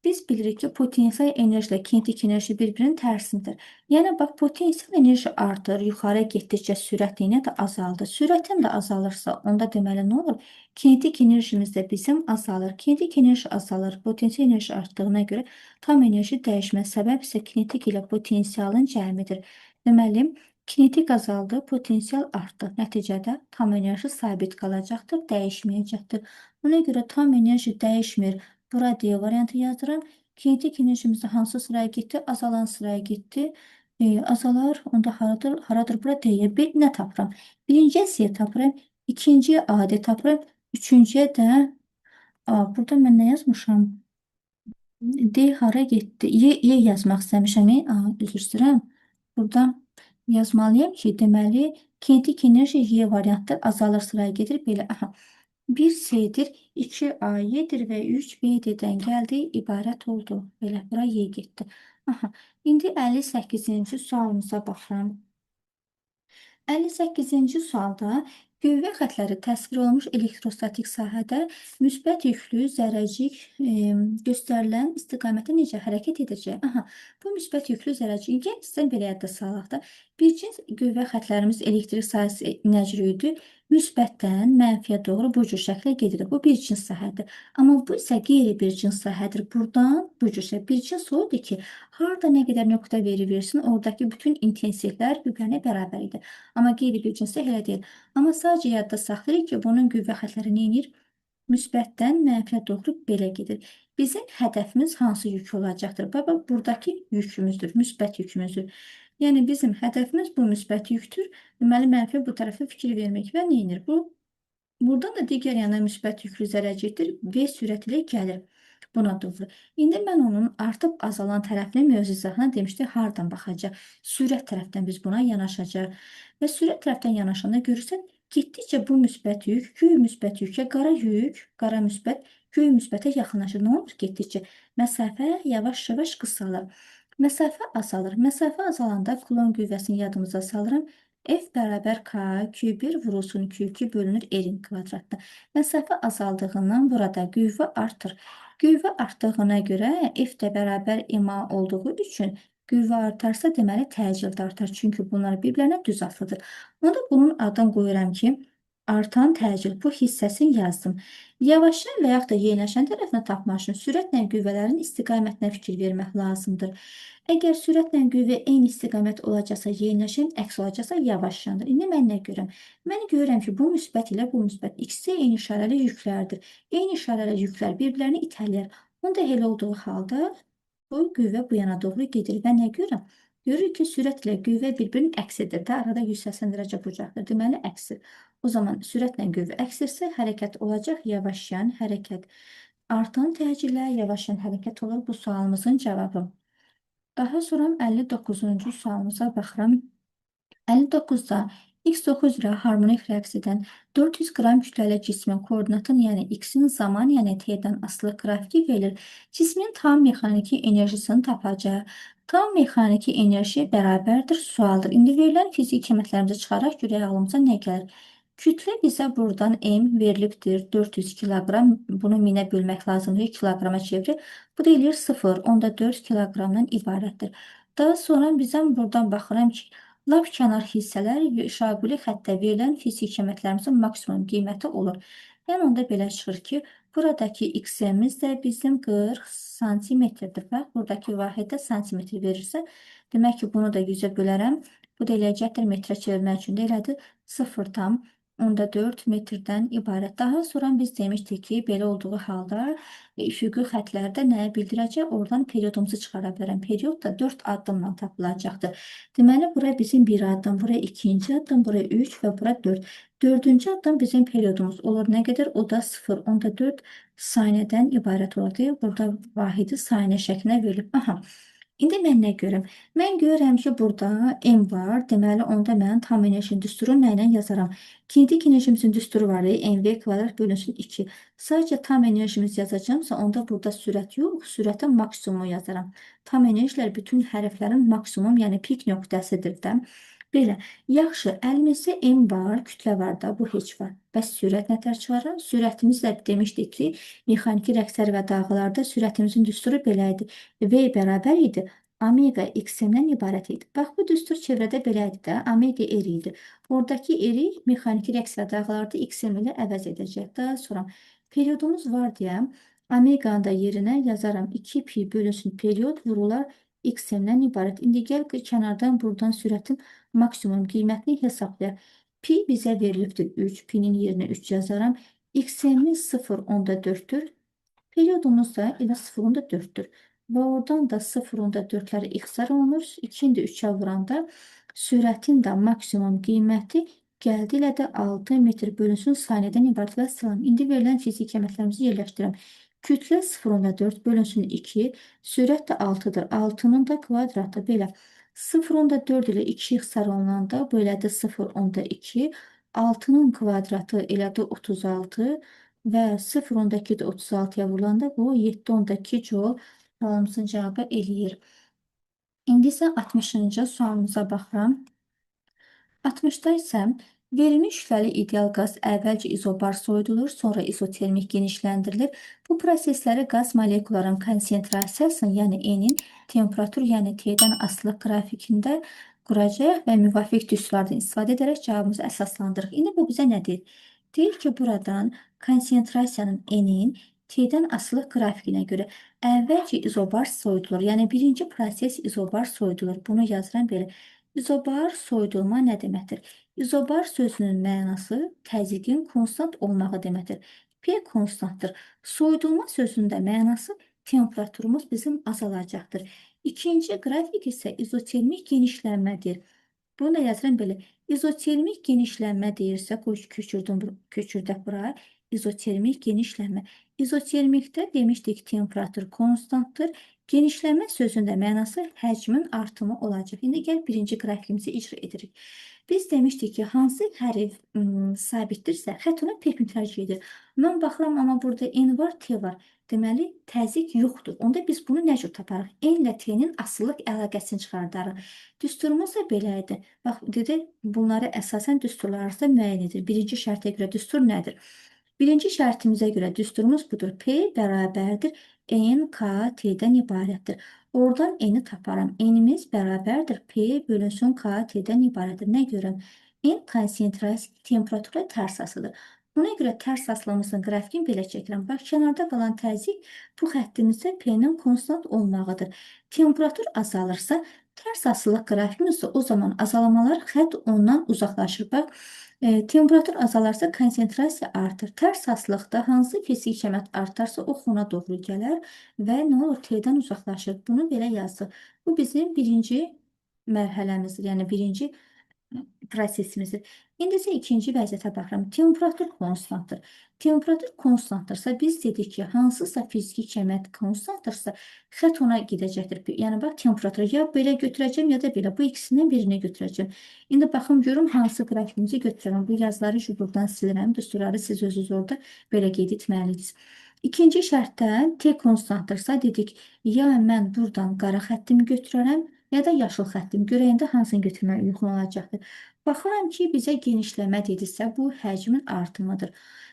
Speaker 1: Biz bilirik ki, potensial enerji ilə kinetik enerji bir-birinin tərsindir. Yəni, bax, potensial enerji artır, yuxarı getdikcə sürət yenə də azaldı. Sürətim də azalırsa, onda deməli nə olur? Kinetik enerjimiz də bizim azalır. Kinetik enerji azalır, potensial enerji artdığına görə tam enerji dəyişməz. Səbəb isə kinetik ilə potensialın cəmidir. Deməli, kinetik azaldı, potensial artdı. Nəticədə tam enerji sabit qalacaqdır, dəyişməyəcəkdir. Ona görə tam enerji dəyişmir. Bura D variantı yazıram. Kinetik enerjimiz hansı sıraya getdi? Azalan sıraya getdi. Azalar. Onda haradır? Haradır? Bura D-yə. Bir nə tapıram? Birinciyə C tapıram. İkinciyə A D tapıram. Üçüncüyə də A. Burada mən nə yazmışam? D hara getdi? Y yazmaq istəmişəm. A, üzr istəyirəm. Burada yazmalıyam ki, deməli, kinetik enerji Y variantı azalır sıraya gedir. Belə, aha. 1 C-dir, 2 A-Y-dir və 3 B-D-dən gəldi, ibarət oldu. Belə, bura Y getdi. Aha. İndi 58-ci sualımıza baxıram. 58-ci sualda qüvvə xətləri təsvir olunmuş elektrostatik sahədə müsbət yüklü zərrəcik göstərilən istiqamətə necə hərəkət edəcək? Aha, bu müsbət yüklü zərrəcik, gəlin istəyən belə yadda salaq da. Bir cins qüvvə xətlərimiz elektrik sahəsi nə cür idi? Müsbətdən mənfiyə doğru bu cür şəklə gedir. Bu bir cins sahədir. Amma bu isə qeyri bir cins sahədir. Buradan bu cür şəklə. Bir cins o idi ki, harda nə qədər nöqtə veriversin, oradakı bütün intensivlər bir-birinə bərabər idi. Amma qeyri bir cinsdə elə deyil. Amma sadəcə yadda saxlayırıq ki, bunun qüvvə xətləri nə edir? Müsbətdən mənfiyə doğru belə gedir. Bizim hədəfimiz hansı yük olacaqdır? Baba, buradakı yükümüzdür, müsbət yükümüzdür. Yəni bizim hədəfimiz bu müsbət yüktür. Deməli, mənfi bu tərəfə fikir vermək və nə edir? Bu, buradan da digər yana müsbət yüklü zərrəcikdir. V sürəti ilə gəlir buna doğru. İndi mən onun artıb azalan tərəfini mövzu izahına demişdik, hardan baxacaq? Sürət tərəfdən biz buna yanaşacaq. Və sürət tərəfdən yanaşanda görürsən, getdikcə bu müsbət yük, göy müsbət yükə, qara yük, qara müsbət, göy müsbətə yaxınlaşır. Nə olur getdikcə? Məsafə yavaş-yavaş qısalır. Məsafə azalır. Məsafə azalanda Kulon qüvvəsini yadımıza salıram. F bərabər K Q1 vurulsun Q2 bölünür R-in kvadratına. Məsafə azaldığından burada qüvvə artır. Qüvvə artdığına görə F də bərabər MA olduğu üçün qüvvə artarsa, deməli təcil də artar. Çünki bunlar bir-birlərinə düz asılıdır. Onda bunun adını qoyuram ki, artan təcil bu hissəsini yazdım. Yavaşlayan və yaxud da yeniləşən tərəfini tapmaq üçün sürətlə qüvvələrin istiqamətinə fikir vermək lazımdır. Əgər sürətlə qüvvə eyni istiqamət olacaqsa, yeniləşən, əks olacaqsa, yavaşlanır. İndi mən nə görürəm? Mən görürəm ki, bu müsbət ilə bu müsbət ikisi eyni işarəli yüklərdir. Eyni işarəli yüklər bir-birlərini itələyər. Onda elə olduğu halda bu qüvvə bu yana doğru gedir və nə görürəm? Görürük ki, sürət ilə qüvvə bir-birinin əksidir də. Arada 180 dərəcə bucaqdır. Deməli, əksidir. O zaman sürətlə qüvvə əksirsə, hərəkət olacaq, yavaşlayan hərəkət. Artan təcillə yavaşlayan hərəkət olur bu sualımızın cavabı. Daha sonra 59-cu sualımıza baxıram. 59-da X9 üzrə harmonik rəqs edən 400 qram kütləli cismin koordinatın, yəni X-in zaman, yəni T-dən asılı qrafiki verilir. Cismin tam mexaniki enerjisini tapacaq. Tam mexaniki enerji bərabərdir sualdır. İndi verilən fiziki qiymətlərimizi çıxaraq görək ağlımıza nə gəlir? Kütlə bizə buradan M verilibdir. 400 kiloqram. Bunu minə bölmək lazımdır. Kiloqrama çevirir. Bu da eləyir 0,4 kiloqramdan ibarətdir. Daha sonra bizə buradan baxıram ki, lap kənar hissələr şaquli xəttə verilən fiziki qiymətlərimizin maksimum qiyməti olur. Yəni onda belə çıxır ki, buradakı X-imiz də bizim 40 santimetrdir. Bax, buradakı vahiddə santimetr verirsə, demək ki, bunu da 100-ə bölərəm. Bu da eləyəcəkdir metrə çevirmək üçün də elədir 0,4 metrdən ibarət. Daha sonra biz demişdik ki, belə olduğu halda üfüqi xətlərdə nəyi bildirəcək? Oradan periodumuzu çıxara bilərəm. Period da 4 addımla tapılacaqdır. Deməli, bura bizim bir addım, bura ikinci addım, bura 3 və bura 4. Dördüncü addım bizim periodumuz olur. Nə qədər? O da 0,4 saniyədən ibarət olur. Burada vahidi saniyə şəklinə verilib. Aha. İndi mən nə görürəm? Mən görürəm ki, burada M var. Deməli, onda mən tam enerjinin düsturu nə ilə yazaram? Kinetik enerjimizin düsturu var. MV kvadrat bölünsün 2. Sadəcə tam enerjimiz yazacağımsa, onda burada sürət yox, sürətin maksimumu yazaram. Tam enerjilər bütün hərflərin maksimum, yəni pik nöqtəsidir də. Belə, yaxşı, əlimizdə M var, kütlə var da, bu heç var. Bəs sürət nətər çıxaraq? Sürətimiz də demişdik ki, mexaniki rəqslər və dalğalarda sürətimizin düsturu belə idi. V bərabər idi. Omega XM-dən ibarət idi. Bax, bu düstur çevrədə belə idi də, omega R idi. Oradakı R-i mexaniki rəqs və dalğalarda XM ilə əvəz edəcək. Daha sonra periodumuz var deyə omeganı da yerinə yazaram. 2 pi bölünsün period vurular XM-dən ibarət. İndi gəl kənardan buradan sürətin maksimum qiymətini hesablayaq. Pi bizə verilibdir 3. Pi'nin yerinə 3 yazaram. XM-imiz 0,4-dür. Periodumuz da elə 0,4-dür. Və oradan da 0,4-ləri ixtisar olunur. 2-ni də 3-ə vuranda sürətin də maksimum qiyməti gəldi ilə də 6 metr bölünsün saniyədən ibarət. Və salam. İndi verilən fiziki qiymətlərimizi yerləşdirəm. Kütlə 0,4 bölünsün 2, sürət də 6-dır. 6-nın da kvadratı belə. 0,4 ilə 2 ixtisar olunanda bu elədi 0,2. 6-nın kvadratı elədi 36 və 0,2 də 36-ya vurulanda bu 7,2 joule sualımızın cavabı eləyir. İndi isə 60-cı sualımıza baxıram. 60-da isə verilmiş şübhəli ideal qaz əvvəlcə izobar soyudulur, sonra izotermik genişləndirilir. Bu prosesləri qaz molekulların konsentrasiyasının, yəni N-in temperatur, yəni T-dən asılılıq qrafikində quracağıq və müvafiq düsturlardan istifadə edərək cavabımızı əsaslandırırıq. İndi bu bizə nə deyir? Deyir ki, buradan konsentrasiyanın N-in T-dən asılılıq qrafikinə görə əvvəlcə izobar soyudulur. Yəni birinci proses izobar soyudulur. Bunu yazıram belə. İzobar soyudulma nə deməkdir? İzobar sözünün mənası təzyiqin konstant olmağı deməkdir. P konstantdır. Soyudulma sözünün də mənası temperaturumuz bizim azalacaqdır. İkinci qrafik isə izotermik genişlənmədir. Bunu da yazıram belə. İzotermik genişlənmə deyirsə, qoy köçürdək bura. İzotermik genişlənmə. İzotermikdə demişdik temperatur konstantdır. Genişlənmə sözünün də mənası həcmin artımı olacaq. İndi gəl birinci qrafikimizi icra edirik. Biz demişdik ki, hansı hərf sabitdirsə, xətt ona perpendikular gedir. Mən baxıram, amma burada N var, T var. Deməli, təzyiq yoxdur. Onda biz bunu nə cür taparıq? N ilə T-nin asılılıq əlaqəsini çıxardarıq. Düsturumuz da belə idi. Bax, dedi, bunları əsasən düsturlar arasında müəyyən edir. Birinci şərtə görə düstur nədir? Birinci şərtimizə görə düsturumuz budur. P bərabərdir N, K, T-dən ibarətdir. Oradan N-i taparam. N-imiz bərabərdir P bölünsün K, T-dən ibarətdir. Nə görürəm? N konsentrasiya temperatura tərs asılıdır. Buna görə tərs asılımızın qrafikini belə çəkirəm. Bax, kənarda qalan təzyiq bu xəttimizdə P-nin konstant olmağıdır. Temperatur azalırsa, tərs asılılıq qrafikimiz də o zaman azalmalar xətt ondan uzaqlaşır. Bax, temperatur azalarsa konsentrasiya artır. Tərs asılılıqda hansı fiziki qiymət artarsa o ona doğru gələr və nə olur? T-dən uzaqlaşır. Bunu belə yazdıq. Bu bizim birinci mərhələmizdir. Yəni birinci prosesimizdir. İndi isə ikinci vəziyyətə baxıram. Temperatur konstantdır. Temperatur konstantdırsa biz dedik ki, hansısa fiziki qiymət konstantdırsa xətt ona gedəcəkdir. Yəni bax temperatur ya belə götürəcəm ya da belə. Bu ikisindən birini götürəcəm. İndi baxım görüm hansı qrafikimizi götürürəm. Bu yazıları buradan silirəm. Düsturları siz özünüz orada belə qeyd etməlisiniz. İkinci şərtdə T konstantdırsa dedik, ya mən buradan qara xəttimi götürərəm, ya da yaşıl xəttim. Görək indi hansını götürmək uyğun olacaqdır. Baxıram ki, bizə genişləmə dedisə, bu həcmin artımıdır.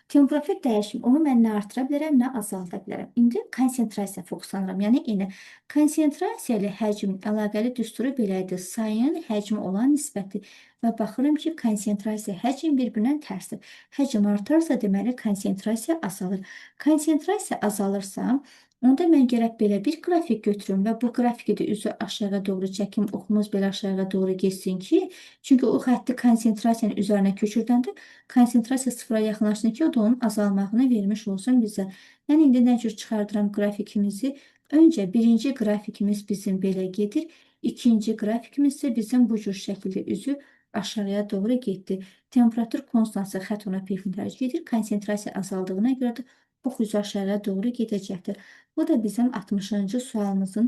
Speaker 1: Temperatur dəyişim, onu mən nə artıra bilərəm, nə azalda bilərəm. İndi konsentrasiya fokuslanıram. Yəni eyni konsentrasiya ilə həcmin əlaqəli düsturu belə idi. Sayın həcmi olan nisbəti və baxıram ki, konsentrasiya həcm bir-birindən tərsdir. Həcm artarsa, deməli konsentrasiya azalır. Konsentrasiya azalırsa, onda mən gərək belə bir qrafik götürüm və bu qrafiki də üzü aşağı doğru çəkim, oxumuz belə aşağı doğru getsin ki, çünki o xətti konsentrasiyanın üzərinə köçürdəndə konsentrasiya sıfıra yaxınlaşsın ki, o da onun azalmağını vermiş olsun bizə. Mən indi nə cür çıxardıram qrafikimizi? Öncə birinci qrafikimiz bizim belə gedir. İkinci qrafikimiz isə bizim bu cür şəkildə üzü aşağıya doğru getdi. Temperatur konstantsa xətt ona perpendikular gedir. Konsentrasiya azaldığına görə də ox üzü aşağıya doğru gedəcəkdir. Bu da bizim 60-cı sualımızın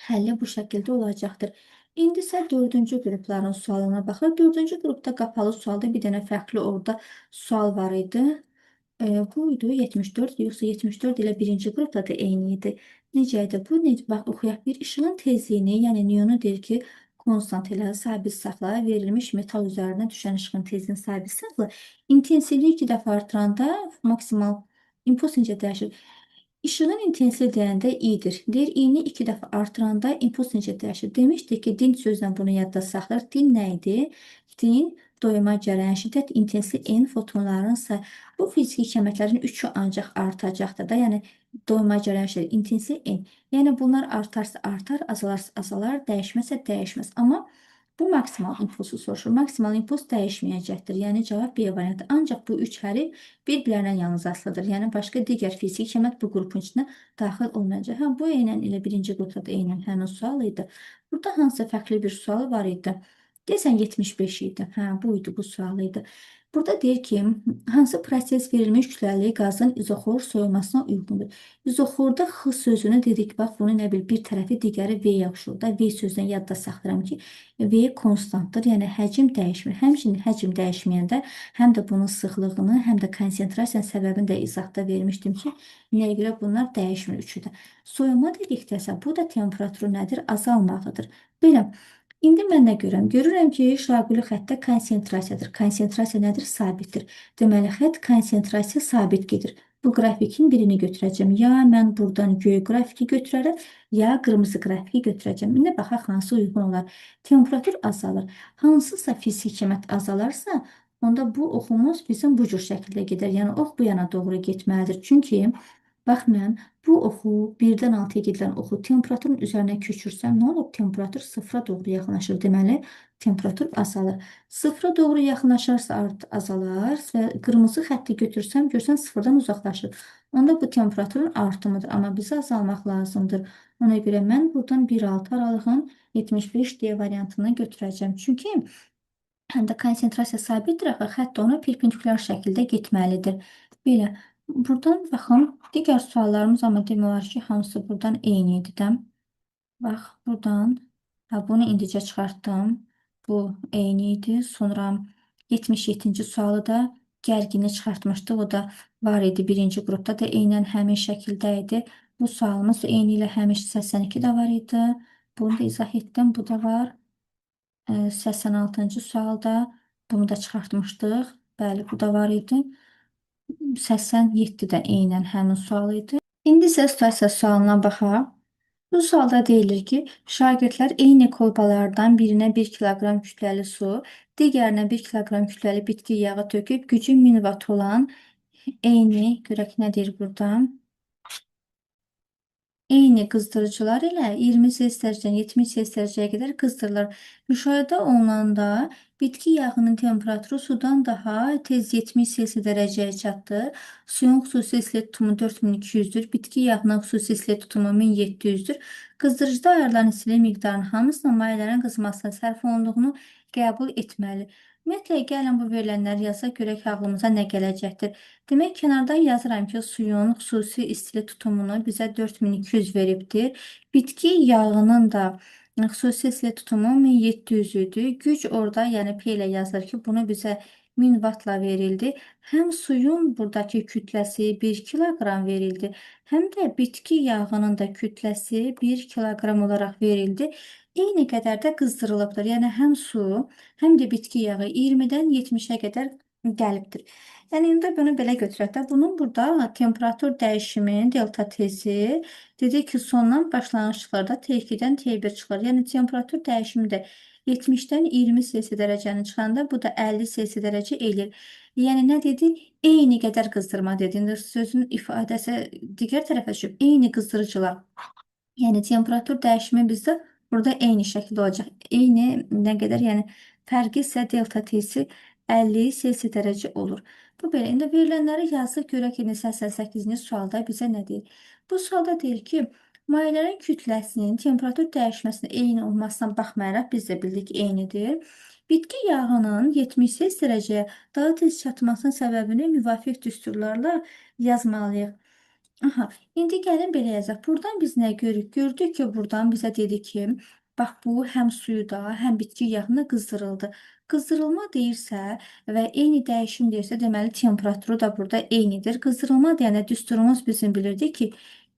Speaker 1: həlli bu şəkildə olacaqdır. İndi isə dördüncü qrupların sualına baxırıq. Dördüncü qrupda qapalı sualda bir dənə fərqli orada sual var idi. Bu idi 74, yoxsa 74 ilə birinci qrupda da eyni idi. Necə idi? Bu, necə, bax, oxuyaq. Bir işığın tezliyini, yəni Newtonu deyir ki, Konstant elə sabit saxla, verilmiş metal üzərinə düşən işığın tezliyini sabit saxla. İntensivliyi 2 dəfə artıranda maksimal impuls necə dəyişir? İşığın intensivliyi deyəndə I-dir. Deyir, I-ni 2 dəfə artıranda impuls necə dəyişir? Demişdik ki, din sözlə bunu yadda saxlayır. Din nə idi? Din doyuma cərəyan şiddət, intensivlik N fotonların sayı. Bu fiziki kəmətlərin üçü ancaq artacaqdır da. Yəni, doyuma cərəyan şiddət, intensivlik N. Yəni, bunlar artarsa artar, azalarsa azalar, dəyişməzsə dəyişməz. Amma bu maksimal impulsu soruşur. Maksimal impuls dəyişməyəcəkdir. Yəni, cavab B variantı. Ancaq bu üç hərif bir-birlərindən yalnız asılıdır. Yəni, başqa digər fiziki kəmət bu qrupun içinə daxil olmayacaq. Hə, bu eynən elə birinci qrupda da eynən həmin sual idi. Burada hansısa fərqli bir sual var idi. Deyəsən 75 idi. Hə, bu idi, bu sual idi. Burada deyir ki, hansı proses verilmiş kütləli qazın izoxor soyulmasına uyğundur? İzoxorda X sözünü dedik, bax, bunu nə bil, bir tərəfi digəri V-yə oxşur da. V sözünü yadda saxlayıram ki, V konstantdır, yəni həcm dəyişmir. Həmçinin həcm dəyişməyəndə həm də bunun sıxlığını, həm də konsentrasiyanın səbəbini də izahda vermişdim ki, nəyə görə bunlar dəyişmir üçü də. Soyuma dedikdə isə bu da temperaturu nədir? Azalmaqlıdır. Belə. İndi mən nə görürəm? Görürəm ki, şaquli xəttdə konsentrasiyadır. Konsentrasiya nədir? Sabitdir. Deməli, xətt konsentrasiya sabit gedir. Bu qrafikin birini götürəcəm. Ya mən buradan göy qrafiki götürərəm, ya qırmızı qrafiki götürəcəm. İndi baxaq hansı uyğun olar. Temperatur azalır. Hansısa fiziki kəmət azalarsa, onda bu oxumuz bizim bu cür şəkildə gedər. Yəni, ox bu yana doğru getməlidir. Çünki, bax mən bu oxu 1-dən 6-ya gedilən oxu temperaturun üzərinə köçürsəm, nə olur? Temperatur sıfıra doğru yaxınlaşır. Deməli, temperatur azalır. Sıfıra doğru yaxınlaşarsa azalar və qırmızı xətti götürsəm, görsən sıfırdan uzaqlaşır. Onda bu temperaturun artımıdır. Amma bizə azalmaq lazımdır. Ona görə mən buradan 1-6 aralığın 75 D variantını götürəcəm. Çünki həm də konsentrasiya sabitdir, axı xətt ona perpendikulyar şəkildə getməlidir. Belə. Buradan baxın, digər suallarımız amma demək olar ki, hamısı buradan eyni idi də. Bax, buradan, ha, bunu indicə çıxartdım. Bu eyni idi. Sonra 77-ci sualı da gərgini çıxartmışdıq. O da var idi birinci qrupda da eynən həmin şəkildə idi. Bu sualımız eyni ilə həmin 82 də var idi. Bunu da izah etdim. Bu da var. 86-cı sualda bunu da çıxartmışdıq. Bəli, bu da var idi. 87 də eynən həmin sual idi. İndi isə situasiya sualına baxaq. Bu sualda deyilir ki, şagirdlər eyni kolbalardan birinə 1 kiloqram kütləli su, digərinə 1 kiloqram kütləli bitki yağı töküb, gücü 1000 watt olan eyni, görək nə deyir burada? Eyni qızdırıcılar ilə 20 Selsius dərəcədən 70 Selsius dərəcəyə qədər qızdırılır. Müşahidə olunanda bitki yağının temperaturu sudan daha tez 70 Selsius dərəcəyə çatdı. Suyun xüsusi istilik tutumu 4200-dür. Bitki yağının xüsusi istilik tutumu 1700-dür. Qızdırıcıda ayrılan istilik miqdarının hamısını mayələrin qızmasına sərf olunduğunu qəbul etməli. Ümumiyyətlə, gəlin bu verilənləri yazaq, görək ağlımıza nə gələcəkdir. Demək, kənardan yazıram ki, suyun xüsusi istilik tutumunu bizə 4200 veribdir. Bitki yağının da xüsusi istilik tutumu 1700 idi. Güc orada, yəni P ilə yazılır ki, bunu bizə 1000 wattla verildi. Həm suyun buradakı kütləsi 1 kiloqram verildi, həm də bitki yağının da kütləsi 1 kiloqram olaraq verildi. Eyni qədər də qızdırılıbdır. Yəni, həm su, həm də bitki yağı 20-dən 70-ə qədər gəlibdir. Yəni, indi bunu belə götürək də, bunun burada temperatur dəyişiminin delta T-si dedik ki, sondan başlanğıclarda T2-dən T1 çıxır. Yəni, temperatur dəyişimi də 70-dən 20 Selsius dərəcəni çıxanda bu da 50 Selsius dərəcə eləyir. Yəni, nə dedi? Eyni qədər qızdırma dedi. İndi sözün ifadəsi digər tərəfə düşüb. Eyni qızdırıcılar. Yəni, temperatur dəyişimi bizdə burada eyni şəkildə olacaq. Eyni nə qədər? Yəni, fərqi isə delta T-si 50 Selsius dərəcə olur. Bu belə. İndi verilənləri yazıq, görək ki, 88-ci sualda bizə nə deyir? Bu sualda deyir ki, mayələrin kütləsinin temperatur dəyişməsinin eyni olmasına baxmayaraq, biz də bildik eynidir. Bitki yağının 70 Selsius dərəcəyə daha tez çatmasının səbəbini müvafiq düsturlarla yazmalıyıq. Aha, indi gəlin belə yazaq. Buradan biz nə görürük? Gördük ki, buradan bizə dedi ki, bax bu həm suyu da, həm bitki yağını qızdırıldı. Qızdırılma deyirsə və eyni dəyişim deyirsə, deməli temperaturu da burada eynidir. Qızdırılma deyəndə düsturumuz bizim bilirdik ki,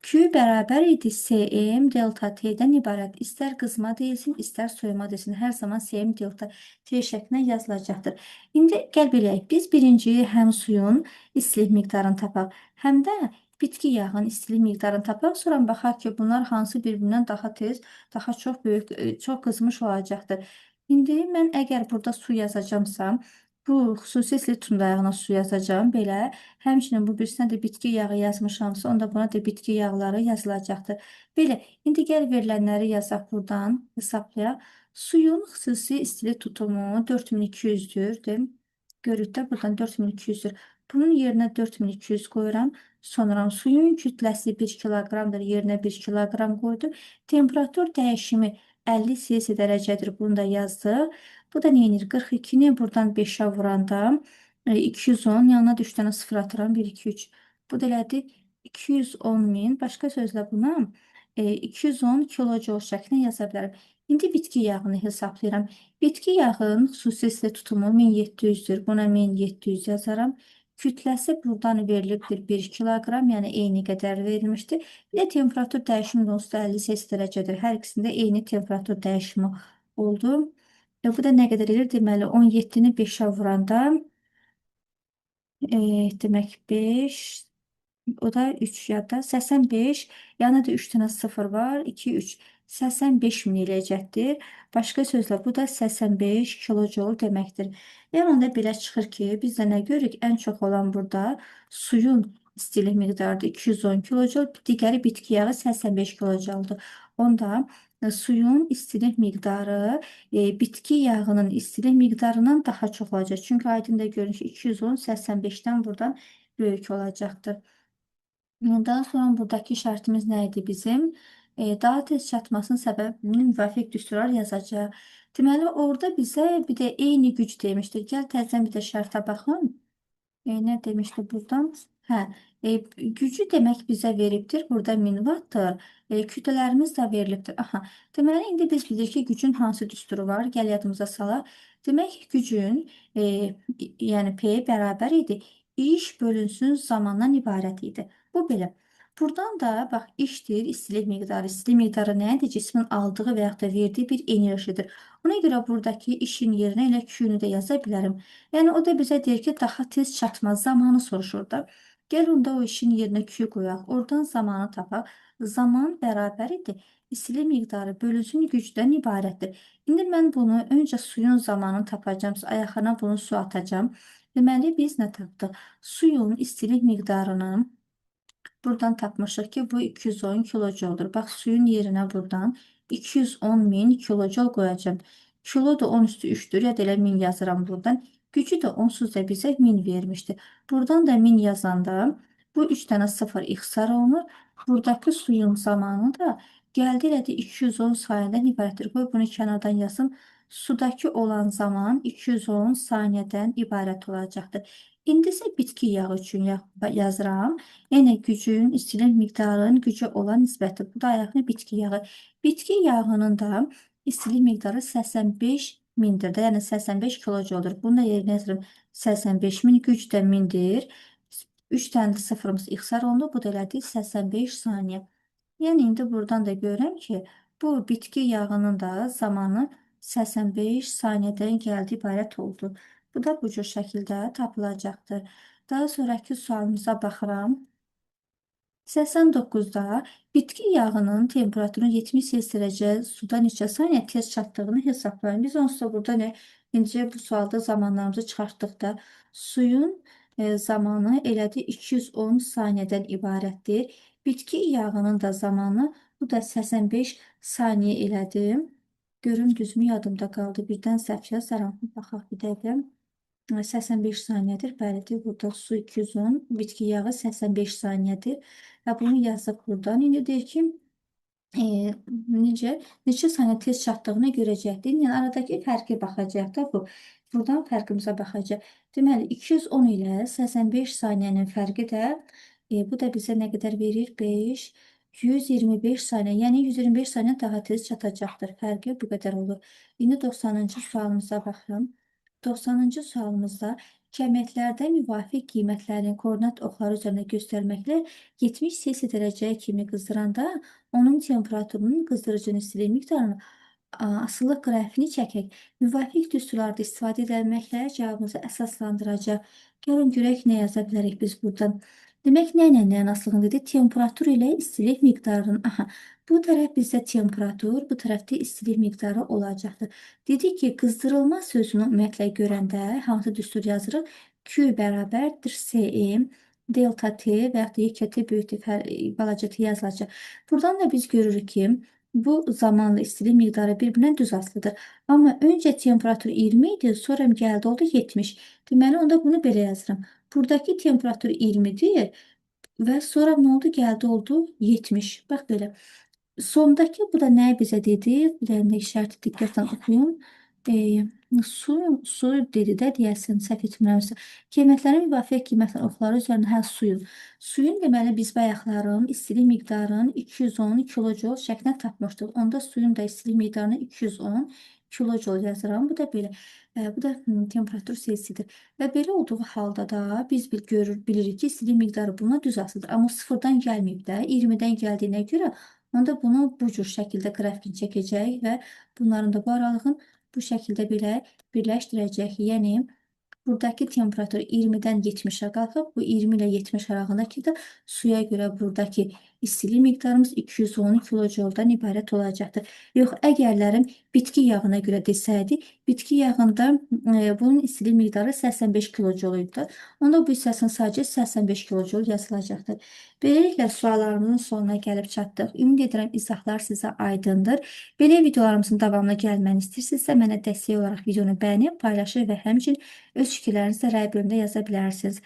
Speaker 1: Q bərabər idi SM delta T-dən ibarət. İstər qızma deyilsin, istər soyuma deyilsin. Hər zaman SM delta T şəklində yazılacaqdır. İndi gəl beləyək. Biz birinci həm suyun istilik miqdarını tapaq, həm də bitki yağının istilik miqdarını tapaq. Sonra baxaq ki, bunlar hansı bir-birindən daha tez, daha çox böyük, çox qızmış olacaqdır. İndi mən əgər burada su yazacağımsa, bu xüsusi istilik tutundayağına su yazacağım. Belə. Həmçinin bu birisinə də bitki yağı yazmışamsa, onda buna da bitki yağları yazılacaqdır. Belə. İndi gəl verilənləri yazaq buradan, hesablayaq. Suyun xüsusi istilik tutumu 4200-dür. Görürük də buradan 4200-dür. Bunun yerinə 4200 qoyuram. Sonra suyun kütləsi 1 kiloqramdır. Yerinə 1 kiloqram qoydum. Temperatur dəyişimi 50 Selsi dərəcədir. Bunu da yazdıq. Bu da nə edir? 42-ni buradan 5-ə vuranda 210, yanına da 3 dənə sıfır atıram. 1, 2, 3. Bu da elədi 210 min. Başqa sözlə buna 210 kilojoule şəklində yaza bilərəm. İndi bitki yağını hesablayıram. Bitki yağının xüsusi istilik tutumu 1700-dür. Buna 1700 yazaram. Kütləsi buradan verilibdir 1 kiloqram, yəni eyni qədər verilmişdir. Bir də temperatur dəyişimi də onsuz da 50 Selsi dərəcədir. Hər ikisində eyni temperatur dəyişimi oldu. Bu da nə qədər edir? Deməli, 17-ni 5-ə vuranda, demək 5, o da 3 ya da 85, yanında da 3 dənə 0 var, 2, 3. 85 min eləyəcəkdir. Başqa sözlə, bu da 85 kilojoule deməkdir. Yəni, onda belə çıxır ki, biz də nə görürük? Ən çox olan burada suyun istilik miqdarıdır 210 kilojoule, digəri bitki yağı 85 kilojouldur. Onda suyun istilik miqdarı bitki yağının istilik miqdarından daha çox olacaq. Çünki aydın da görünür ki, 210 85-dən buradan böyük olacaqdır. Daha sonra buradakı şərtimiz nə idi bizim? Daha tez çatmasının səbəbini müvafiq düsturlar yazacaq. Deməli, orada bizə bir də eyni güc demişdir. Gəl təzədən bir də şərtə baxın. Nə demişdi buradan? Hə, gücü demək bizə veribdir. Burada 1000 wattdır. Kütlələrimiz də verilibdir. Aha, deməli, indi biz bilirik ki, gücün hansı düsturu var? Gəl yadımıza salaq. Demək, gücün, yəni P bərabər idi. İş bölünsün zamandan ibarət idi. Bu belə. Buradan da bax, işdir, istilik miqdarı. İstilik miqdarı nədir? Cismin aldığı və yaxud da verdiyi bir enerjidir. Ona görə buradakı işin yerinə elə Q-nü də yaza bilərəm. Yəni, o da bizə deyir ki, daha tez çatma zamanı soruşur da. Gəl onda o işin yerinə Q qoyaq. Oradan zamanı tapaq. Zaman bərabər idi. İstilik miqdarı bölünsün gücdən ibarətdir. İndi mən bunu öncə suyun zamanını tapacağım. Ayaqlarına bunu su atacağım. Deməli, biz nə tapdıq? Suyun istilik miqdarını buradan tapmışıq ki, bu 210 kilojouldur. Bax, suyun yerinə buradan 210 min kilojoule qoyacağım. Kilo da 10 üstü 3-dür, ya da elə 1000 yazıram buradan. Gücü də onsuz da bizə 1000 vermişdi. Buradan da 1000 yazanda bu 3 dənə 0 ixtisar olunur. Buradakı suyun zamanı da gəldi elədi 210 saniyədən ibarətdir. Qoy bunu kənardan yazım. Sudakı olan zaman 210 saniyədən ibarət olacaqdır. İndi isə bitki yağı üçün yazıram. Yəni gücün, istilik miqdarının gücə olan nisbəti. Bu da ayaqlı bitki yağı. Bitki yağının da istilik miqdarı 85 mindir də, yəni 85 kilojouldur. Bunu da yerinə yazıram. 85 min, güc də mindir. 3 dənə də sıfırımız ixtisar olundu. Bu da elədi 85 saniyə. Yəni indi buradan da görürəm ki, bu bitki yağının da zamanı 85 saniyədən gəldi ibarət oldu. Bu da bu cür şəkildə tapılacaqdır. Daha sonraki sualımıza baxıram. 89-da bitki yağının temperaturunun 70 Selsi dərəcə suda neçə saniyə tez çatdığını hesablayın. Biz onsuz da burada nə? İncə bu sualda zamanlarımızı çıxartdıqda suyun zamanı elədi 210 saniyədən ibarətdir. Bitki yağının da zamanı bu da 85 saniyə elədi. Görüm düzmü yadımda qaldı. Birdən səhv yazaram. Baxaq bir dəqiqə. 85 saniyədir. Bəlidir. Burada su 210, bitki yağı 85 saniyədir. Və bunu yazdıq buradan. İndi deyir ki, neçə saniyə tez çatdığını görəcəkdir. Yəni aradakı fərqi baxacaq da bu. Buradan fərqimizə baxacaq. Deməli 210 ilə 85 saniyənin fərqi də bu da bizə nə qədər verir? 5, 125 saniyə. Yəni 125 saniyə daha tez çatacaqdır. Fərqi bu qədər olur. İndi 90-cı sualımıza baxıram. 90-cı sualımızda Kəmiyyətlərdə müvafiq qiymətlərin koordinat oxları üzərində göstərməklə 70 Selsi dərəcəyə kimi qızdıranda onun temperaturunun qızdırıcının istilik miqdarını asılılıq qrafini çəkək. Müvafiq düsturlarda istifadə edilməklə cavabımızı əsaslandıracaq. Gəlin görək nə yaza bilərik biz buradan. Demək, nə ilə nəyin asılılığını dedi? Temperatur ilə istilik miqdarının. Aha, bu tərəf bizdə temperatur, bu tərəfdə istilik miqdarı olacaqdır. Dedik ki, qızdırılma sözünü ümumiyyətlə görəndə hansı düstur yazırıq? Q bərabərdir SM delta T və yaxud da YKT böyükdür, balaca T yazılacaq. Buradan da biz görürük ki, bu zamanla istilik miqdarı bir-birindən düz asılıdır. Amma öncə temperatur 20 idi, sonra gəldi oldu 70. Deməli, onda bunu belə yazıram. Buradakı temperatur 20-dir və sonra nə oldu? Gəldi oldu 70. Bax belə. Sondakı bu da nə bizə dedi? Bir dənə işarəti diqqətlə oxuyun. Su dedi də deyəsən, səhv etmirəmsə. Qiymətlərin müvafiq qiymətlə oxları üzərində hə suyun. Suyun deməli biz bayaqların istilik miqdarını 210 kilojol şəklində tapmışdıq. Onda suyun da istilik miqdarını 210 kilojol yazıram. Bu da belə. Bu da temperatur Selsidir. Və belə olduğu halda da biz görür, bilirik ki, istilik miqdarı buna düz asılıdır. Amma sıfırdan gəlməyib də, 20-dən gəldiyinə görə onda bunu bu cür şəkildə qrafikini çəkəcək və bunların da bu aralığın bu şəkildə belə birləşdirəcək. Yəni, buradakı temperatur 20-dən 70-ə qalxıb. Bu 20 ilə 70 aralığındakı da suya görə buradakı istilik miqdarımız 210 kilojoldan ibarət olacaqdır. Yox, əgərlərim bitki yağına görə desəydi, bitki yağında bunun istilik miqdarı 85 kilojol idi. Onda bu hissəsinin sadəcə 85 kilojol yazılacaqdır. Beləliklə suallarımızın sonuna gəlib çatdıq. Ümid edirəm izahlar sizə aydındır. Belə videolarımızın davamlı gəlməni istəyirsinizsə, mənə dəstək olaraq videonu bəyənib, paylaşır və həmçinin öz fikirlərinizi də rəy bölümündə yaza bilərsiniz.